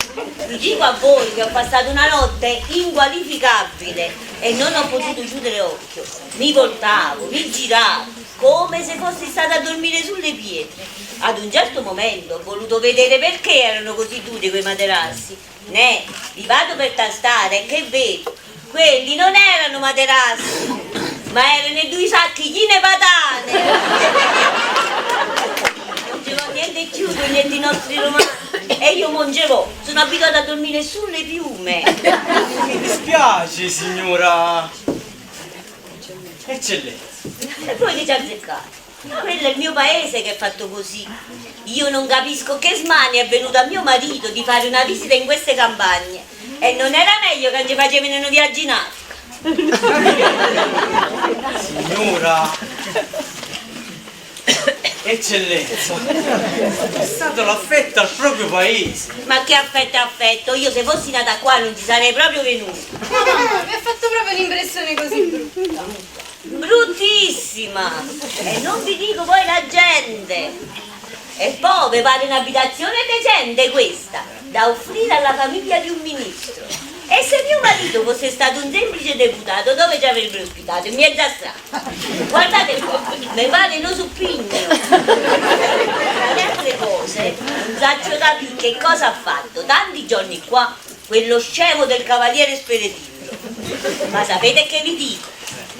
Vi dico a voi che ho passato una notte inqualificabile e non ho potuto chiudere occhio. Mi voltavo, mi giravo, come se fossi stata a dormire sulle pietre. Ad un certo momento ho voluto vedere perché erano così duri quei materassi. Ne, li vado per tastare e che vedo? Quelli non erano materassi, ma erano i due sacchi pieni di patane. Non ce l'ho niente più con niente i nostri romani. E io mangerò, sono abituata a dormire sulle piume. Mi dispiace, signora Eccellenza. E poi che ci azzeccate? Quello è il mio paese che è fatto così. Io non capisco che smania è venuta a mio marito di fare una visita in queste campagne. E non era meglio che ci facevano un viaggio in Africa? Signora. Eccellenza, è stato l'affetto al proprio paese. Ma che affetto e affetto, io se fossi nata qua non ci sarei proprio venuta. Ma mamma, mi ha fatto proprio un'impressione così brutta. Bruttissima! E non vi dico poi la gente. E poi vi pare un'abitazione decente questa, da offrire alla famiglia di un ministro. E se mio marito fosse stato un semplice deputato, dove ci avrebbe ospitato? In mezzo a strada. Guardate qua, mi pare uno suppigno. Tra le altre cose, non saccio capire che cosa ha fatto tanti giorni qua quello scemo del cavaliere Speretillo. Ma sapete che vi dico?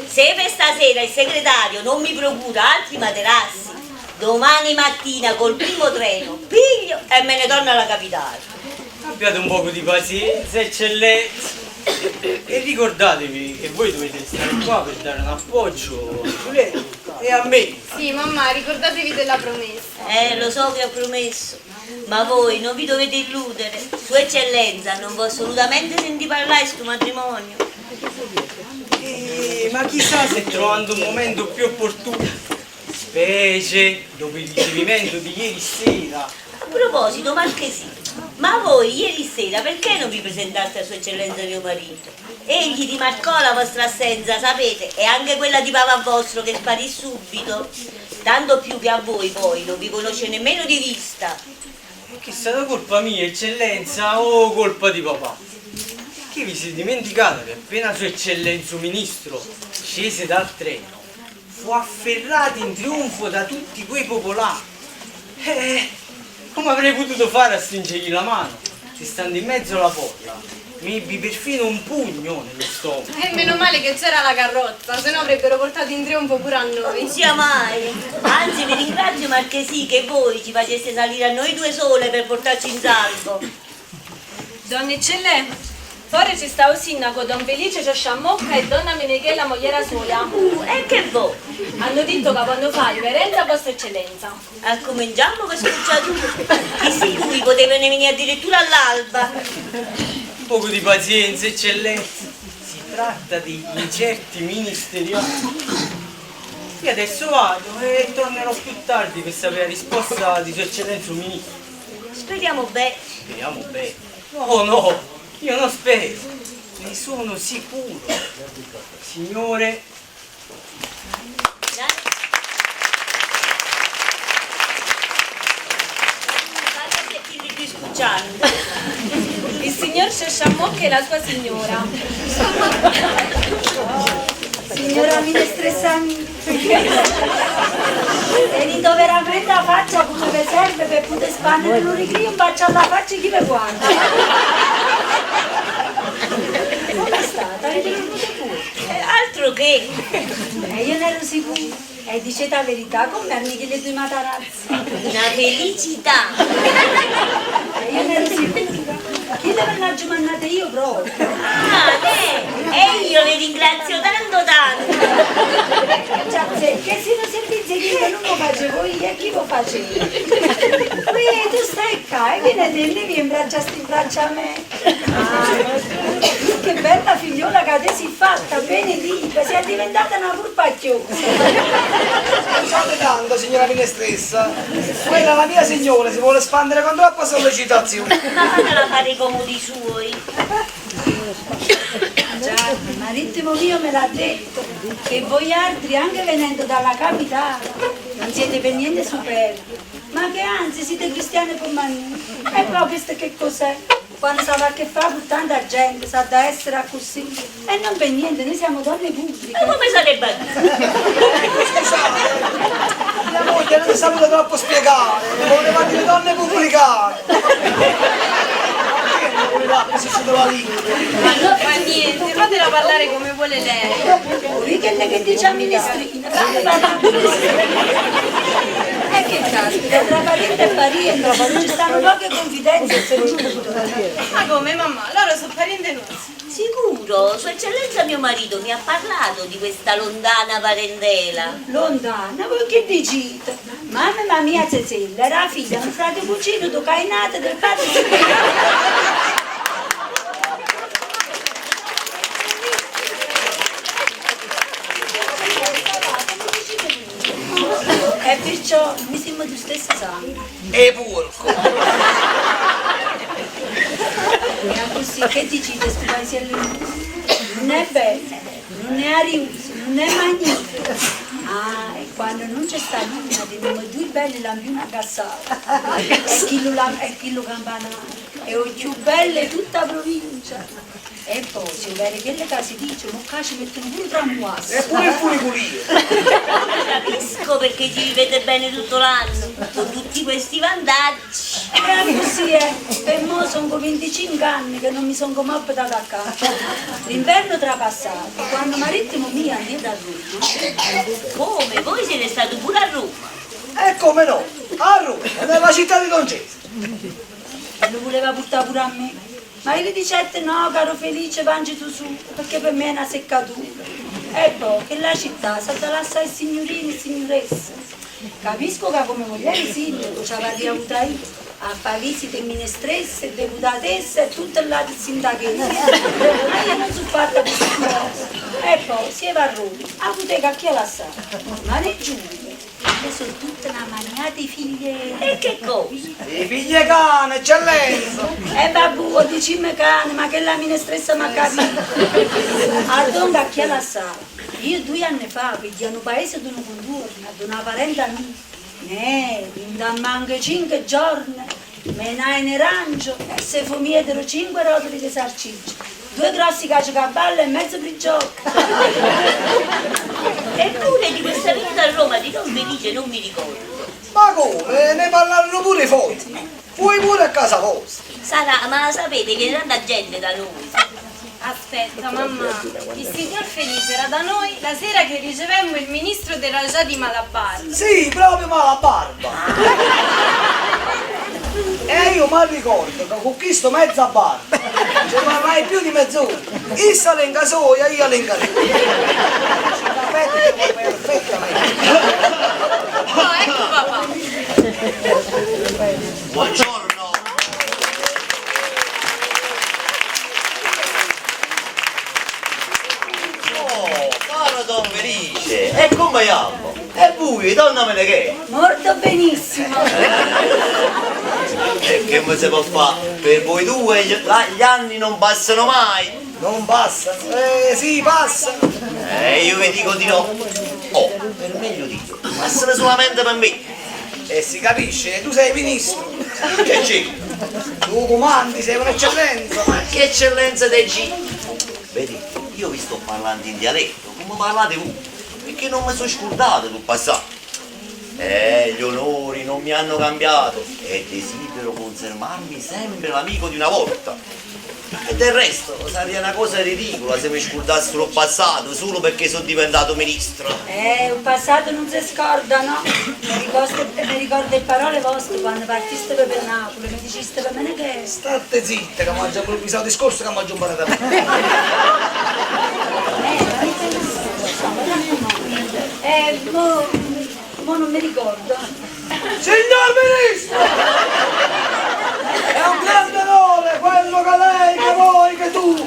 Se per stasera il segretario non mi procura altri materassi, domani mattina col primo treno piglio e me ne torno alla capitale. Abbiate un poco di pazienza, eccellenza. E ricordatevi che voi dovete stare qua per dare un appoggio a Giulietta e a me. Sì, mamma, ricordatevi della promessa. Lo so che ho promesso, ma voi non vi dovete illudere. Sua Eccellenza non vuole assolutamente sentire parlare di sto matrimonio. Ma chissà se trovando un momento più opportuno, specie dopo il ricevimento di ieri sera. A proposito, Marchesino, ma voi ieri sera perché non vi presentaste a Sua Eccellenza mio marito? Egli rimarcò la vostra assenza, sapete, e anche quella di papà vostro che sparì subito. Tanto più che a voi poi non vi conosce nemmeno di vista. E che è stata colpa mia, Eccellenza, o colpa di papà? Che vi siete dimenticato che appena Sua Eccellenza Ministro scese dal treno, fu afferrato in trionfo da tutti quei popolari. Come avrei potuto fare a stringergli la mano? Se stando in mezzo alla folla mi ebbi perfino un pugno nello stomaco. E meno male che c'era la carrozza, se no avrebbero portato in trionfo pure a noi. Non sia mai. Anzi, vi ringrazio, Marchesì, che voi ci faceste salire a noi due sole per portarci in salvo. Donna Eccellè, fuori ci sta il sindaco Don Felice Ciosciammocca e Donna Menechella mogliera sola. E che vo? Hanno detto che vanno fare riverenza a Vostra Eccellenza. Ah, cominciamo con scocciatura. Chissà cui potevano venire addirittura all'alba. Un poco di pazienza, Eccellenza. Si tratta di incerti ministeriali. Io adesso vado e tornerò più tardi per sapere la risposta di Sua Eccellenza il Ministro. Speriamo bene. Speriamo bene. No, no, io non spero, ne sono sicuro. Signore. Il signor Sciasciamocca e la sua signora. Signora minestressa mia, tenete veramente la faccia come vi serve per poter spandere l'uriclio in faccia alla faccia di chi vi guarda. Come è stata? Avete dormito pure? Altro che! E io ne ero sicura. E dicete la verità, come erano le due matarazze? Una felicità! E io ne ero sicura. Chi deve l'ho mandata io proprio? Ah, lei! E io le ringrazio tanto tanto! Cioè, che se non servizi che non lo facevo io, e chi lo faceva? Qui tu stai qua e vieni a te, vieni in braccia, in braccia a me. Ah, che bella figliola che te si è fatta, benedica, sei diventata una purpacchiosa. Scusate tanto, signora minestressa. Quella la mia signora si vuole espandere con troppa sollecitazione. Ma fatela fare i comodi suoi. Già, il marittimo mio me l'ha detto che voi altri, anche venendo dalla capitale, non siete per niente superbi, ma che anzi siete cristiani come noi. E poi questo che cos'è? Quando sa che fa con tanta gente, sa da essere così. E non per niente, noi siamo donne pubbliche. Ma come sarebbe a dire? Scusate, mia moglie non è saputa troppo spiegare, voleva dire donne pubblicate. La lingua. Ma non fa niente, fatela parlare come vuole lei. Poi che lei che dice a minestrina, fate parlare. E che caspita, tra parente e parente, ci stanno poche confidenze, se giusto. Ma come mamma? Loro sono parente nostri. Sicuro, Sua Eccellenza mio marito mi ha parlato di questa lontana parentela. Lontana? Voi che dicite? Mamma ma mia Cecilla era figlia di un frate cugino do cainate del padre. E stessa sangue. 'E puorco! E accussì che dicite 'e stu paisiello mio? Nun è bello, nun è ariuso, nun è magnifico. Ah, e quanno nun ce sta luna tenimmo dui belli lampiune a gassare e chillu e chillu campanaro è 'o cchiù bello 'e tutta 'a provincia. E poi, si 'o vero chello ca si dice, mo ccà ce mettono pure 'o trammuasso. E pure il funiculìo. Capisco perché ci vivete bene tutto l'anno, con tutti questi vantaggi. E accussì è, pe mo songo 25 anni che non mi songo mai portata a casa. L'inverno trapassato, quanno marittimo mio andeva a Roma. Come? Voi siete stato pure a Roma? E come no, a Roma, nella città di Don Cesare. E lo vuleva purtà pure a me. Ma io le dicette no, caro Felice, vance tu sulo, perché per me è una seccatura. E poi, chella città s'ha da lassà 'e signurini e signuresse. Capisco ca come mugliera 'e sindaco ce avarria avuta ì a fà visite 'e minestresse, 'e deputatesse e tutte ll'ate sindachesse. Ma io nun so' fatta pe sti cose. E poi, si jeva a Roma, 'a puteca a chi 'a lassava? Ma ne giuro. Chille so' tutte na maniata 'e figlie 'e. E che cosa? 'E figlie 'e cane, eccellenza! E vabbuo', dicimme cane, ma chella minestressa m'ha capito. Addonca a chi 'a lassava? Io duje anne fa pe gghì a nu paese d'unu cuntuorno, addo na parenta mia, neh, dint' a manco cinche giorne, menaje n'arancio e se fumietero cinque rotoli de sarcicce, Due grossi caciocavallo e mezzo prigiocco. Eppure di questa venuta a Roma di Don Felice non mi ricordo. Ma come? Ne parlarono pure 'e fogli. Fuje pure a casa vostra. Sarà, ma sapete viene tanta gente da noi. Aspetta, mammà, il signor Felice era da noi la sera che ricevemmo il ministro del Ragià di Malabarba. Sì, proprio Malabarba. E io m'arricordo ca cu chisto mezza barba ce parlai più di mezz'ora, isso 'a lenga soja e io 'a lenga mia. Ce capettemo perfettamente. Oh, ecco papà. Buongiorno. Oh, caro Don Felice, e come jammo? E vui, donna Meneghè? Molto benissimo! E che me se po' fa? Per voi due gli, gli anni non passano mai? Non passano? Eh sì, passano! Eh, io vi dico di no. Oh, per meglio dire, passano solamente per me. E si capisce, tu sei ministro. Che c'è? Tu comandi, sei un'eccellenza. Ma che eccellenza dei G? Vedi, io vi sto parlando in dialetto, come parlate voi, perché non mi sono scordato del passato. Eh, gli onori non mi hanno cambiato e desidero conservarmi sempre l'amico di una volta. E del resto sarebbe una cosa ridicola se mi scordassero il passato solo perché sono diventato ministro. Eh, il passato non si scorda, no? Mi ricordo, mi ricordo le parole vostre quando partiste per Napoli, mi diciste per me che... State zitta che mi ha già improvvisato il discorso che mi ha già imparato a me. Eh, mo, mo non mi ricordo. Signor Ministro! È un grande onore quello che lei, che voi, che tu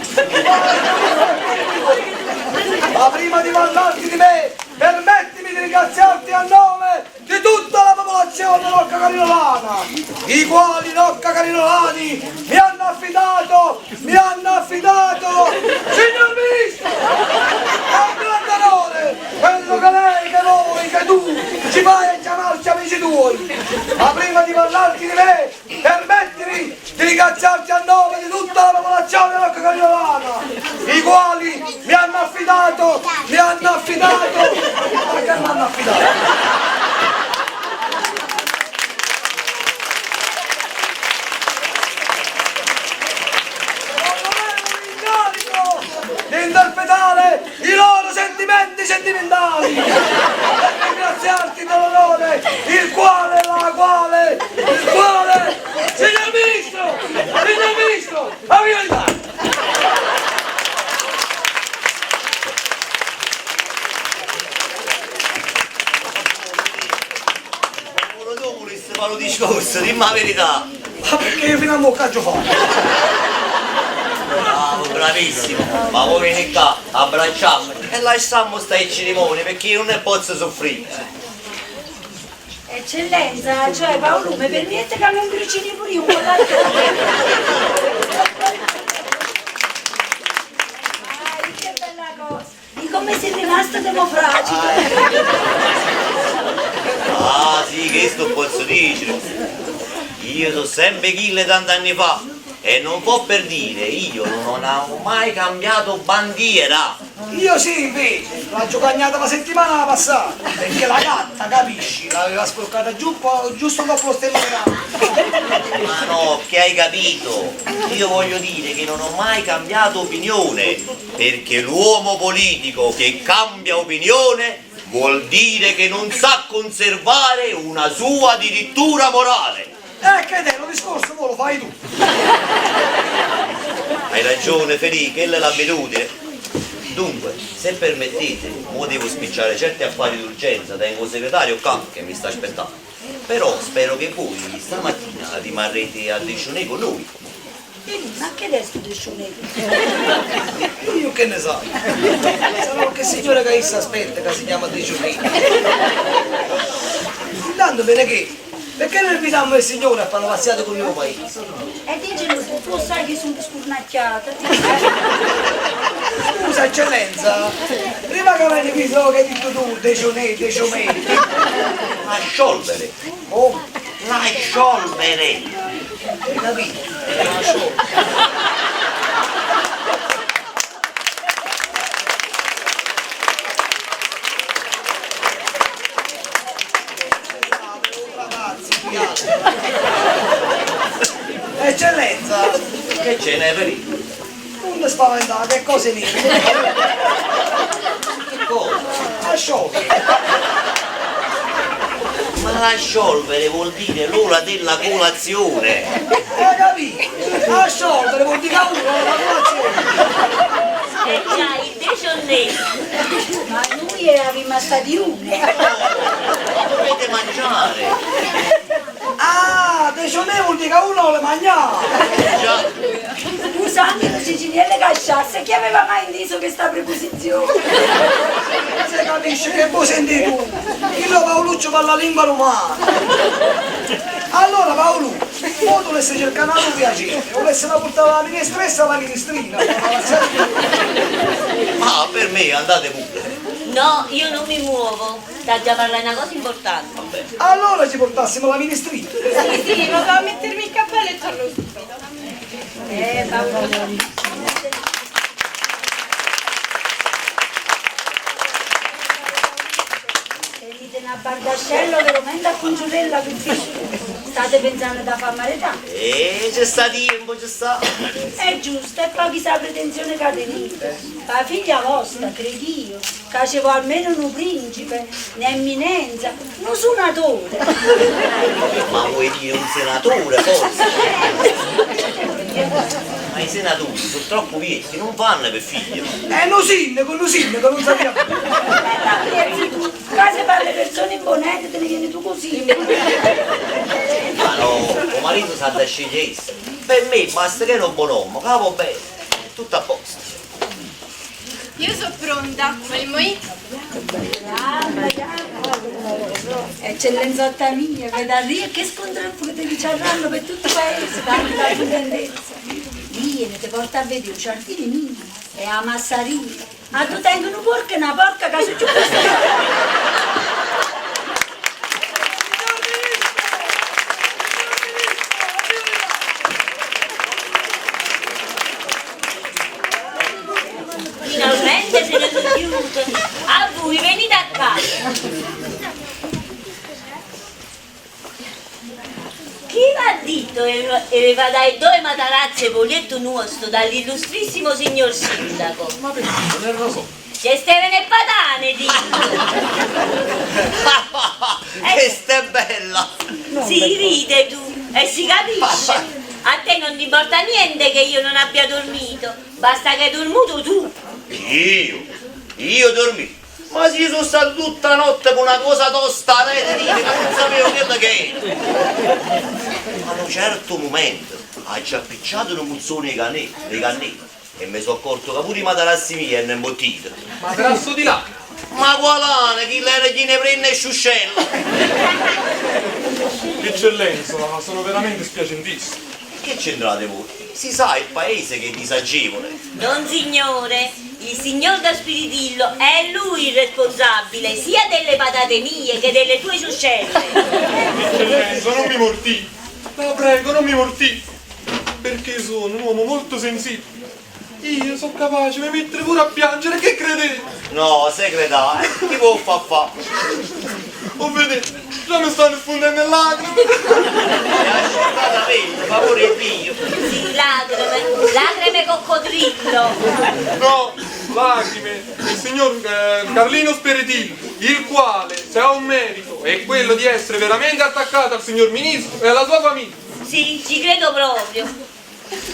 Ma prima di parlarti di me, permettimi di ringraziarti a nome di tutta la popolazione Rocca Carinolana, i quali Rocca Carinolani mi hanno affidato, mi hanno affidato, signor Ministro, è un grande onore quello che lei, che voi, che tu ci fai a chiamarci amici tuoi. Ma prima di parlarti di me, permettimi di ringraziarti a nome di tutta la popolazione Rocca Carinolana, i quali mi hanno affidato, mi hanno affidato, ma che mi hanno affidato? Di interpretare i loro sentimenti sentimentali per ringraziarti dell'onore il quale, la quale, il quale, signor Ministro, signor Ministro, a viva l'Italia! Pure tu vulisse fare un discorso, dimmi la verità. Ma perché io fino a mo' che aggio fatto? Bravo, bravissimo. Ma voi vieni qua, abbracciamo e lasciamo stare il cerimonie perché io non ne posso soffrire. E Eccellenza, cioè Paolù, me permiette ca me 'mbrucino pure io un po' Ah, che bella cosa! Di come sei rimasto demofragico! Ah sì, chesto pozzo dicere. Io sono sempre chillo 'e tant'anni fa e non può per dire, io non ho mai cambiato bandiera. Io sì, invece, l'aggio cagnata la settimana passata, perché la gatta, capisci, l'aveva sporcata giù, giusto dopo lo stellone Ma no, che hai capito? Io voglio dire che non ho mai cambiato opinione, perché l'uomo politico che cambia opinione vuol dire che non sa conservare una sua addirittura morale. Eh, che te, lo discorso mo lo fai tu. Hai ragione, Felice, quella è l'abitudine. Dunque, se permettete, mo devo spicciare certi affari d'urgenza, tengo un segretario qua che mi sta aspettando. Però spero che voi stamattina rimarrete a déjeuner con noi. Ma che è sto déjeuner? Io che ne so? Sarà qualche signore che si aspetta che si chiama déjeuner. Intanto bene che, perché non invitiamo il signore a fare una passeggiata con il mio paese? E dicelo tu, tu sai che sono scurnacchiata. Scusa eccellenza, prima che vieni qui so che hai detto tu, déjeuner, déjeuner. La sciolvere. Oh, La sciolvere. hai capito? La sciolvere. Eccellenza, Che ce n'è per non ti spaventare, che cose lì? Che cosa? La sciolvere. Ma la sciolvere vuol dire l'ora della colazione. Hai capito? La sciolvere vuol dire che uno la colazione. E già, il déjeuner. Ma noi eravamo stati uno. Dovete mangiare. Ah, déjeuner vuol dire che uno vuole mangiare. Già. Usando lo siciliano casciasse, chi aveva mai inteso questa preposizione? Se capisce che vuoi sentire tu? Il Paoluccio parla lingua romana. Allora Paolo, mo volesse cercare un altro piacere, volesse portare la minestressa alla minestrina. Ma per me andate pure. No, io non mi muovo. Sta già parlando una cosa importante. Allora ci portassimo la minestrina. Sì, sì, vado a mettermi il cappello e torno subito. Paolo. Tenete una bardascella veramente a congiurella per figlio. State pensando da far marità? C'è sta tempo, c'è sta. È giusto, e poi chissà pretensione che tenete. La figlia vostra, credo io, che ci vuole almeno un principe, un'eminenza, un suonatore. Ma vuoi dire un senatore, forse? Ma i senatori sono troppo vecchi, non vanno per figli. No sindaco, no sindaco, non sappiamo. Eh, tu, qua se parli persone bonette te ne vieni tu così. Ma no, tuo marito sa da scegliere. Per me basta che è un buon uomo, capo bene, è tutto a posto. Io sono pronta, vogliamo ir? Brava, Eccellenzotta mia, vedrai che scontrappo che ti diciarranno per tutto il paese, tanta contentezza. Vieni, ti porto a vedere un giardino mio e a massaria. Ma tu tengo un porco e una porca che su giù Finalmente se ne sono chiuse. A voi venite a casa. Chi va detto e aveva dai due matarazze poletto nostro dall'illustrissimo signor sindaco? Ma perché? Non lo so. C'è steve le patane, dico. Questa è bella! Si ride tu e si capisce. A te non ti importa niente che io non abbia dormito, basta che hai dormito tu. Io? Io dormì? Ma se io sono stato tutta la notte con una cosa tosta a rete che non sapevo quello che era. Ma a un certo momento ha già appicciato un muzzone di cannella, di cannella e mi sono accorto che pure i materassi miei erano imbottiti. Materasso di là? Ma qual'ana, chillo era chino 'e vrenna e sciuscella! Eccellenza, sono veramente spiacentissimo. E che c'entrate voi? Si sa, il paese che è disagevole. Nonsignore, il signor Don Spiritillo è lui il responsabile sia delle patate mie che delle tue ciuscelle. Eccellenza, non mi mortifichi. La prego, non mi mortifichi. Perché sono un uomo molto sensibile. Io sono capace di mettere pure a piangere, che credete? No, segretario, chi può fa fa? Oh, vedete, già mi stanno sfondendo le lacrime. È asciugata bene, favore Dio. Sì, lacrime, lacrime coccodrillo. No, lacrime, il signor eh, Carlino Speretillo, il quale, se ha un merito, è quello di essere veramente attaccato al signor ministro e alla sua famiglia. Sì, ci credo proprio.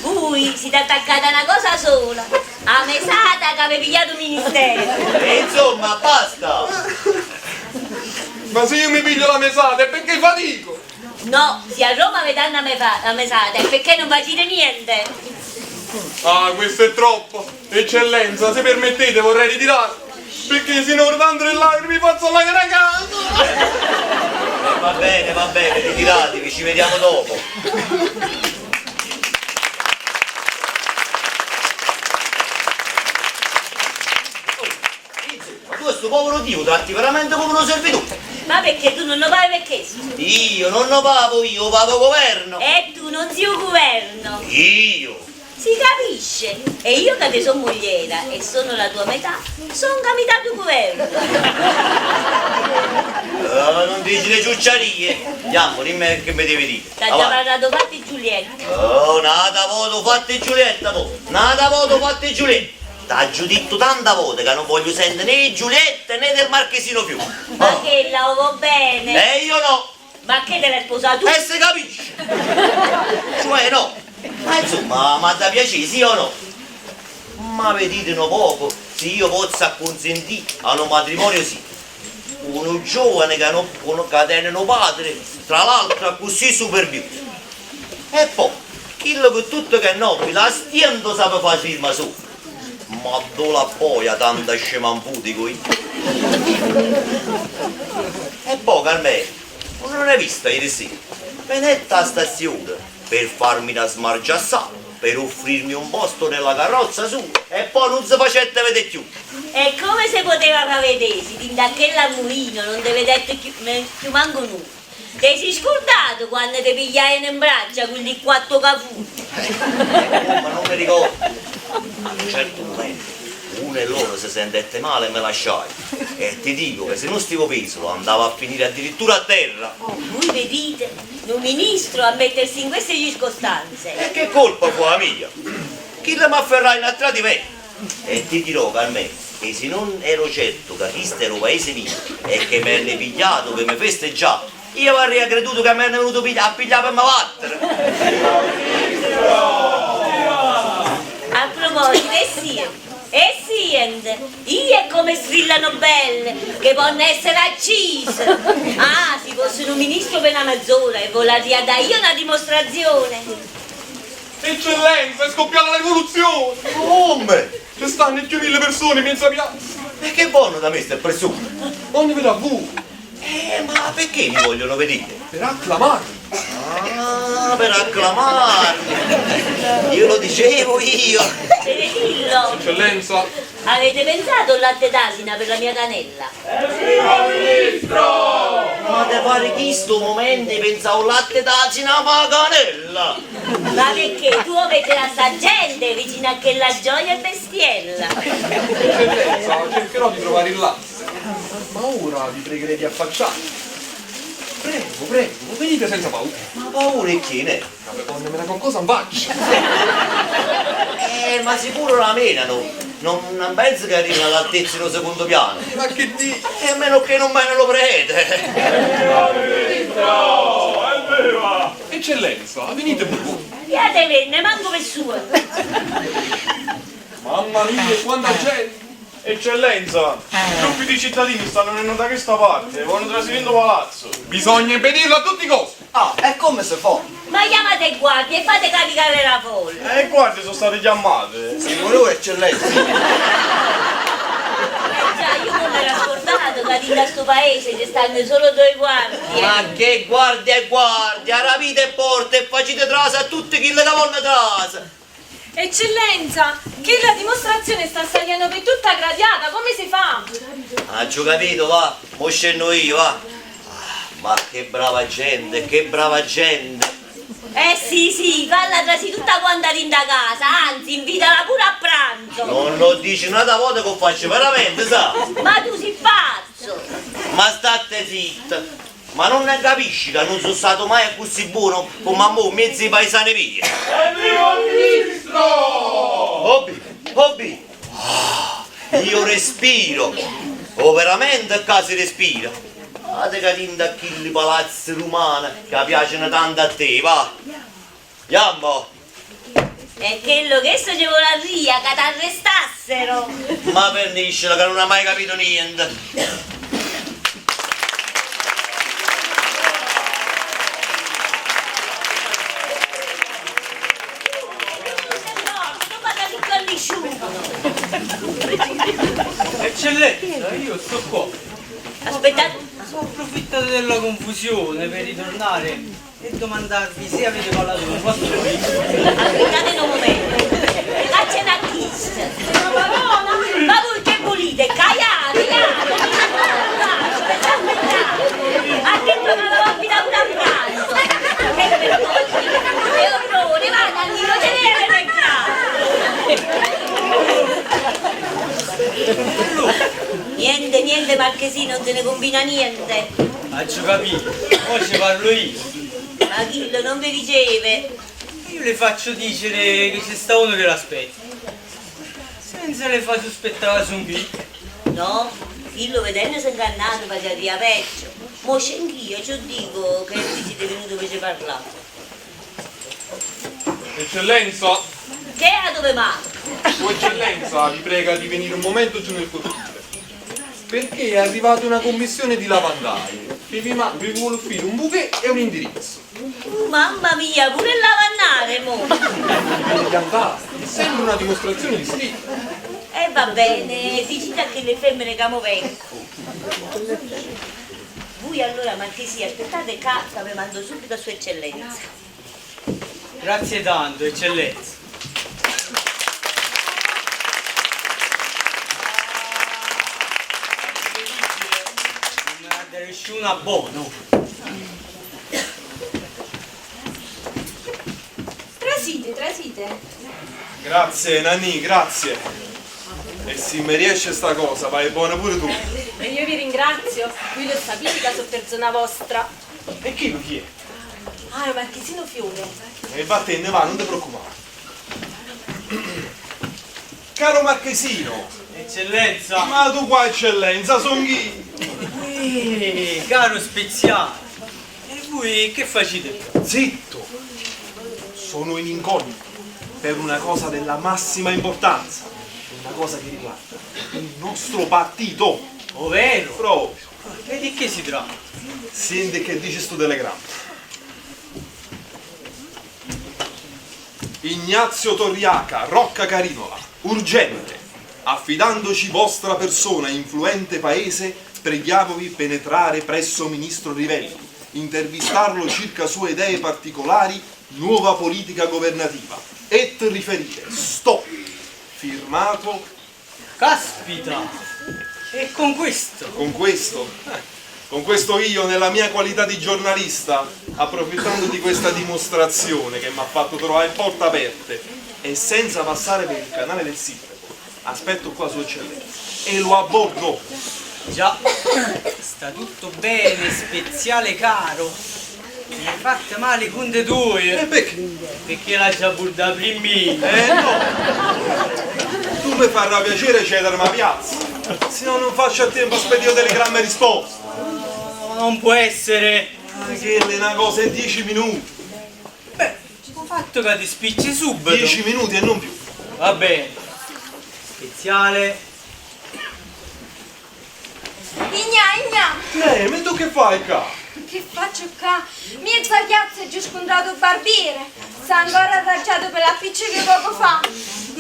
Voi siete attaccati a una cosa sola, a mesata che avete pigliato il ministero. E insomma, basta! Ma se io mi piglio la mesata è perché fatico. No, se a Roma vi danno la mesata è perché non facete niente. Ah, questo è troppo. Eccellenza, se permettete vorrei ritirare. Perché sinora tanto le lacrime mi faccio alla casa. Eh, va bene, ritiratevi, ci vediamo dopo. Insomma, tu a sto povero Dio tratti veramente come una servitù. Ma perché tu non lo paghi perché? Io non lo pago io, pago governo. E tu non sei un governo. Io? Si capisce. E io che te sono mogliera e sono la tua metà, sono metà del governo. Ah, non dici le ciucciarie. Andiamo, dimmi che mi devi dire. T'ha già Avanti. parlato fatti Giulietta. Oh, nata voto fatte Giulietta, po. Nata voto fatte Giulietta. T'ha detto tanta volte che non voglio sentire né Giulietta né del Marchesino più. Ma che la va bene. E io no. Ma che te l'hai sposato tu? E se capisce. Cioè no. Ma insomma, ma da piacere sì o no? Ma vedete un poco, se io posso acconsentire a un matrimonio sì. Uno giovane che non che tiene un padre, tra l'altro così superbioso. E poi, quello che tutto che è nobile, a stiento sa fare firma su. Ma dove la boia tanta scemanfuti qui? E poi Carmelo, non hai visto ieri sera? Venette alla stazione per farmi da smargiassare, per offrirmi un posto nella carrozza sua e poi non si facette vedere più. E come se poteva far vedere, se da quell'ammuino non te vedette più, più manco nulla. Ti sei scordato quando ti pigliaiono in braccia quelli quattro cafù? Ma non mi ricordo. A un certo momento uno e loro si sentette male e me lasciai. E ti dico che se non stivo peso andava a finire addirittura a terra. Oh, voi vedete, un ministro a mettersi in queste circostanze. E che colpa fu la mia? Chi la m'afferrai in attra di me? E ti dirò, Carmelo, che se non ero certo che questo era un paese mio e che me l'hanno pigliato per me festeggiare, io avrei creduto che me ne venuto a pigliare per me battere. A proposito, e sì, e sì, io è come strillano belle, che possono essere accise. Ah, se fosse un ministro per una mezz'ora e volarria da io una dimostrazione. Eccellenza, è scoppiata la rivoluzione! Come? Ci stanno più mille persone in mezza piazza! E che buono da me sta persona? Voglio vedere a voi! Ma perché mi vogliono vedere? Per acclamarmi! Ah, per acclamarmi! Io lo dicevo io! Seretillo! Eccellenza! Avete pensato al latte d'asina per la mia canella? Evviva ministro! Ma te pare che in sto momento pensavo al latte d'asina ma canella? Ma perché tu metterai sta gente vicino a quella gioia e bestiella? Eccellenza, cercherò di trovare il latte. Ma ora vi pregherei di affacciarvi. Prego, prego, venite senza paura. Ma paura e chi ne? Ma me la qualcosa in faccia. Ma sicuro la menano. Non penso che arrivino all'altezza dello secondo piano. Ma che dici? E a meno che non menano prete. Evviva! Eccellenza, venite pure voi. Viate venne, manco per sua. Mamma mia, quanta gente! Eccellenza, gruppi di cittadini stanno venendo da questa parte, vogliono trasire in palazzo. Bisogna impedirlo a tutti i costi. Ah, e come si fa? Ma chiamate i guardie e fate caricare la folla. E i guardie sono state chiamate. Siamo noi, eccellenza. Già, io mo m'ero scordato che dint' a sto paese ci stanno solo due guardie. Ma che guardia e guardia, arapite 'e porte e facite trase a tutti chille ca vonno trase. Eccellenza, chella dimostrazione sta saglienno pe' tutta 'a gradiata, comme se fa? Aggio capito, va, mo scenno io, va. Ah, ma che brava gente, che brava gente. Eh sì, sì, falla trasì tutta quanta dint' 'a casa, anzi, invitala pure a pranzo. Nun 'o ddice n'ata vota che 'o faccio veramente, sa? Ma tu si pazzo! Ma statte zitta! Ma nun 'e capisci ca nun so' stato mai accussì buono comme a mo' mmiez' 'e paesane mie? Evviva 'o ministro! Obbì, obbì! Ah, io respiro! Overamente ccà si respira! Ate ca dint' a chilli palazzi rumani ca piaceno tanto a te, va! Jammo! E chello chesto ce volarria, ca t'arrestassero! Ma ferniscela ca nun ha mai capito niente! Eccellenza, io sto qua. Aspettate. Ho approfittato della confusione per ritornare e domandarvi se avete parlato con vostro figlio. Aspettate nu mumento. Cacciate a chisto. Ma voi che volite? Caiate, iate. Aspettate, aspettate. Ha detto che l'aveva invitato pure a pranzo. Che vergogna. Che orrore, va, Nannino, te ne Niente, niente, Marchesino, non se ne combina niente. Aggio capito, mo ce parlo io. Ma chillo non vi riceve. Io le faccio dicere che ce sta uno che l'aspetta. Senza le fa sospettare la songh'io. No, chillo vedendose ingannato faciarria peggio. Mo scengh'io, ce 'o dico che voi siete venuto pe ce parlà. Eccellenza! Che è 'a dove manca? Sua Eccellenza vi prega di venire un momento giù nel cortile. Perché è arrivata una commissione di lavandai che vi, ma- vi vuole offrire un bouquet e un indirizzo. Uh, mamma mia, pure il lavannare mo! Viene piantata, sembra una dimostrazione di stile. E va bene, dicite a chelle femmene ca mo vengo. Voi allora, Marchesia, aspettate ccà ca ve mando subito a Sua Eccellenza. Grazie tanto, Eccellenza. Nun me n'adda riuscì una bona, oh. Trasite, trasite. Grazie Nannì, grazie. E si me riesce sta cosa, vai buona pure tu. E io vi ringrazio, voi lo sapete che sono persona vostra. E chi chi è? Ah, è un marchesino Fiore. E vattene va, non ti preoccupare. Caro Marchesino! Eccellenza! Ma tu qua eccellenza, son io! Uè, caro speziale! E voi che facite qua? Zitto! Sono in incognito per una cosa della massima importanza, una cosa che riguarda il nostro partito. Ovvero? Proprio. E di che si tratta? Senti che dice sto telegramma. Ignazio Torriaca, Rocca Carinola, urgente. Affidandoci vostra persona influente paese, preghiamovi penetrare presso ministro Rivelli, intervistarlo circa sue idee particolari, nuova politica governativa, et riferire. Stop. Firmato. Caspita! E con questo? Con questo? Eh, Con questo io, nella mia qualità di giornalista, approfittando di questa dimostrazione che mi ha fatto trovare porte aperte e senza passare per il canale del sindaco, aspetto qua Sua Eccellenza e lo abbordo. Già, sta tutto bene, speziale caro. Mi hai fatto male con te tue. E perché? Perché la già pur da primì. Eh no! Tu mi farà piacere cedere la piazza, se no non faccio a tempo a spedire telegramma e risposta. No, non può essere. Ma che è una cosa in 10 minuti. Beh, ho fatto che ti spicci subito. 10 minuti e non più. Va bene. Speziale. Ignà, Ignà! Eh, ma tu che fai qua? Che faccio qua? Mezza piazza e giù scontrato il barbiere. Sta ancora arraggiato per l'appiccico poco fa.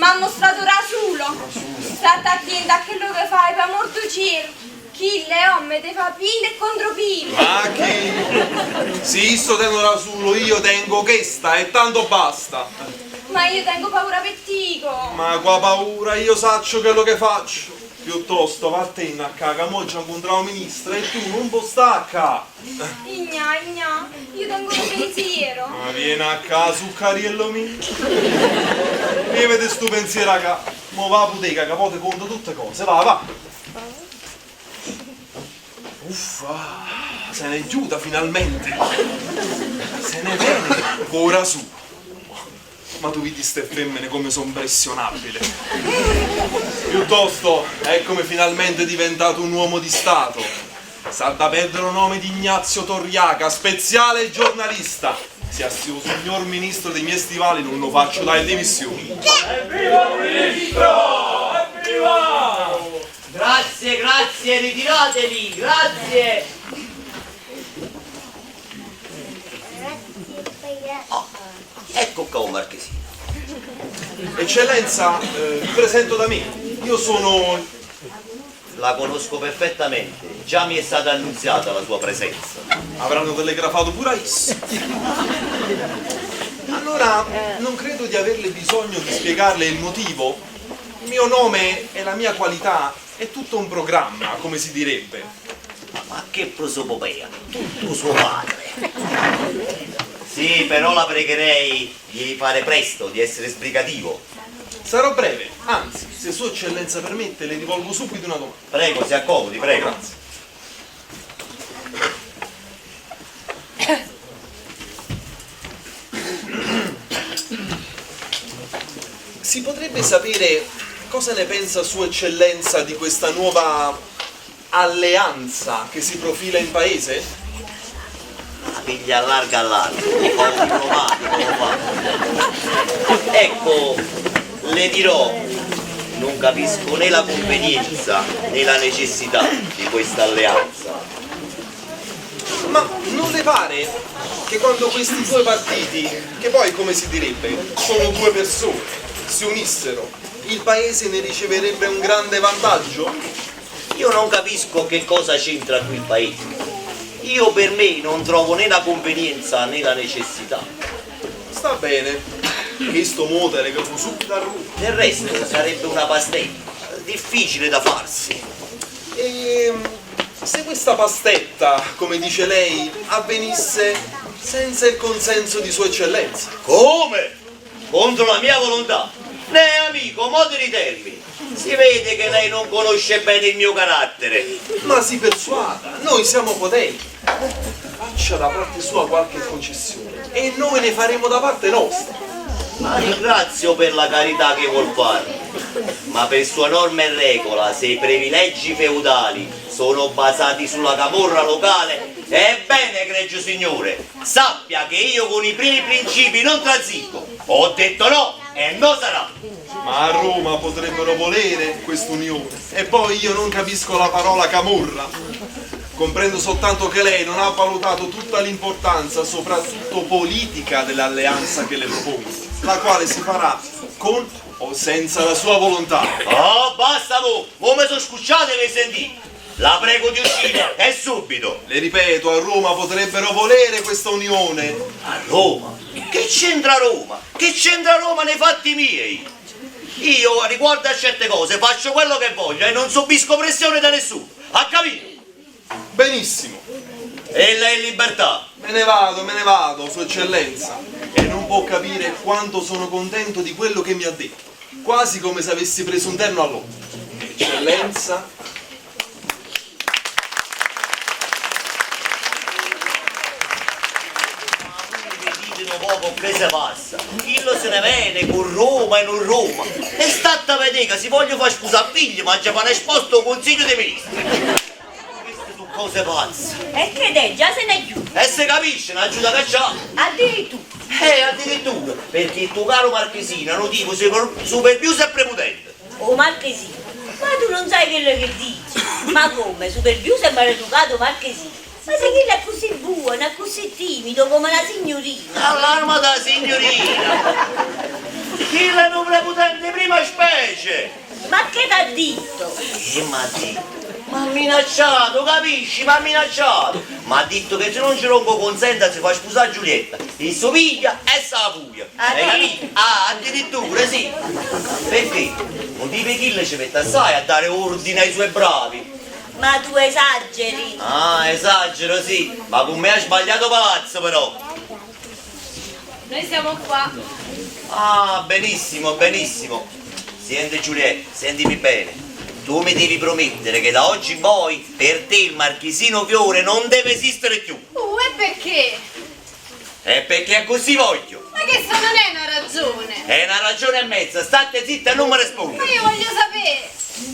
M'ha mostrato rasulo. Statte attiento a quello che fai, per amor do cielo. Chillo è omme te fa pile e contropile. Ma che? Se isso tengo rasulo, io tengo chesta e tanto basta. Ma io tengo paura per tico. Ma qua paura, io saccio quello che faccio. Piuttosto vattene a ca, che mo già incontravo ministro e tu non puoi stacca. Igna, igna, io tengo un pensiero. Ma vieni a casa, zuccariello mio. Levate sto pensiero a ca. Mo va a bottega che poi ti conto tutte cose. Va, va. Uffa, se n'è giuta finalmente. Se ne viene ora su. Ma tu vedi ste femmine come sono impressionabili. Piuttosto, eccomi finalmente diventato un uomo di Stato. Sa da perdere il nome di Ignazio Torriaca, speziale e giornalista. Se a sto signor ministro dei miei stivali non lo faccio dare dimissioni. Evviva il ministro! Evviva! Grazie, grazie, ritiratevi, grazie. Oh, ecco qua un marchesino. Eccellenza, eh, vi presento da me. Io sono La conosco perfettamente, già mi è stata annunziata la sua presenza. Avranno telegrafato pure a isso. Allora, non credo di averle bisogno di spiegarle il motivo. Il mio nome e la mia qualità è tutto un programma, come si direbbe. Ma che prosopopea, tutto suo padre. Sì, però la pregherei di fare presto, di essere sbrigativo. Sarò breve, anzi, se Sua Eccellenza permette, le rivolgo subito una domanda. Prego, si accomodi, prego. Grazie. Si potrebbe sapere cosa ne pensa Sua Eccellenza di questa nuova alleanza che si profila in paese? La piglia allarga allarga, lo fa un diplomatico, lo fa. Ecco, le dirò, non capisco né la convenienza né la necessità di questa alleanza. Ma non le pare che quando questi due partiti, che poi come si direbbe, sono due persone, si unissero, il paese ne riceverebbe un grande vantaggio? Io non capisco che cosa c'entra qui il paese. Io per me non trovo né la convenienza né la necessità. Sta bene, questo modere che fu subito a Roma. Del resto sarebbe una pastetta, difficile da farsi. E se questa pastetta, come dice lei, avvenisse senza il consenso di Sua Eccellenza? Come? Contro la mia volontà? Né amico, moderi i termini. Si vede che lei non conosce bene il mio carattere. Ma si persuada, noi siamo potenti. Faccia da parte sua qualche concessione e noi ne faremo da parte nostra. La ringrazio per la carità che vuol fare, ma per sua norma e regola, se i privilegi feudali sono basati sulla camorra locale, ebbene, egregio signore, sappia che io con i primi principi non transigo. Ho detto no e no sarà. Ma a Roma potrebbero volere quest'unione. E poi io non capisco la parola camorra. Comprendo soltanto che lei non ha valutato tutta l'importanza, soprattutto politica, dell'alleanza che le propongo, la quale si farà con o senza la sua volontà. Oh, basta mo! Mo mi sono scucciato e mi sentì. La prego di uscire e subito. Le ripeto, a Roma potrebbero volere questa unione. A Roma? Che c'entra Roma? Che c'entra Roma nei fatti miei? Io riguardo a certe cose faccio quello che voglio e non subisco pressione da nessuno. Ha capito? Benissimo. E lei è in libertà. Me ne vado, me ne vado, Sua Eccellenza. E non può capire quanto sono contento di quello che mi ha detto. Quasi come se avessi preso un terno all'otto. Eccellenza. Vedete un poco che si passa. Chillo se ne viene con Roma e non Roma. E stata a vedere che si voglio far scusa a figlio, ma già fanno esposto al Consiglio dei Ministri. Queste sono cose pazze. E che è? Già se n'è giù. E se capisce, una giù da cacciare. Addirittura. Addirittura, perché il tuo caro marchesino è un tipo superbioso e prepotente. Oh marchesino, ma tu non sai quello che dici. Ma come? Superbioso e maleducato marchesino. Ma se quello è così buono, è così timido come una signorina. Allarma da signorina! Chillo è nu prepotente 'e prima specie! Ma che t'ha ditto? Che m'ha ditto? M'ha minacciato, capisci? M'ha minacciato! M'ha ditto che se non ce rongo 'o consento a se fa spusà a Giulietta, isso piglia e s' 'a fuie. Hai capito? Ah, addirittura, sì! Perché? O tipo 'e chillo ce mette assai a dare ordine ai suoi bravi. Ma tu esageri! Ah, esagero, sì, ma con me ha sbagliato palazzo però! Noi siamo qua. Ah, benissimo, benissimo. Siente Giulietta, sentimi bene. Tu mi devi promettere che da oggi in poi per te il marchesino Fiore non deve esistere più. E perché? È perché così voglio. Ma questa non è una ragione. È una ragione e mezza, state zitta e non mi rispondi. Ma io voglio sapere.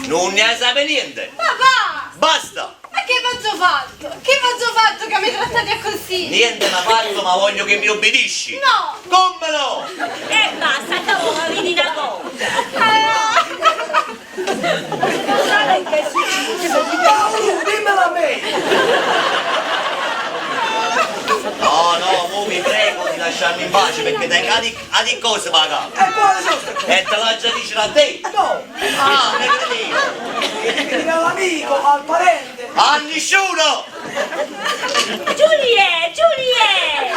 Non ne sape niente. Papà! Basta! Ma che v'aggio fatto? Che v'aggio fatto che mi trattate così? Niente m'ha fatto, ma voglio che mi obbedisci. No! Come no? E basta, dopo mi vedi una cosa. Sai che è successo? Paolo, dimmelo a me! No, no, mo mi prego di lasciarmi in pace perché tengo a di cose per la capo. E quale sono ste cose? E te l'ha già dice a te? No! Ah, ne credevo. Devi dire all'amico, al parente! A nessuno! Giuliè, Giuliè!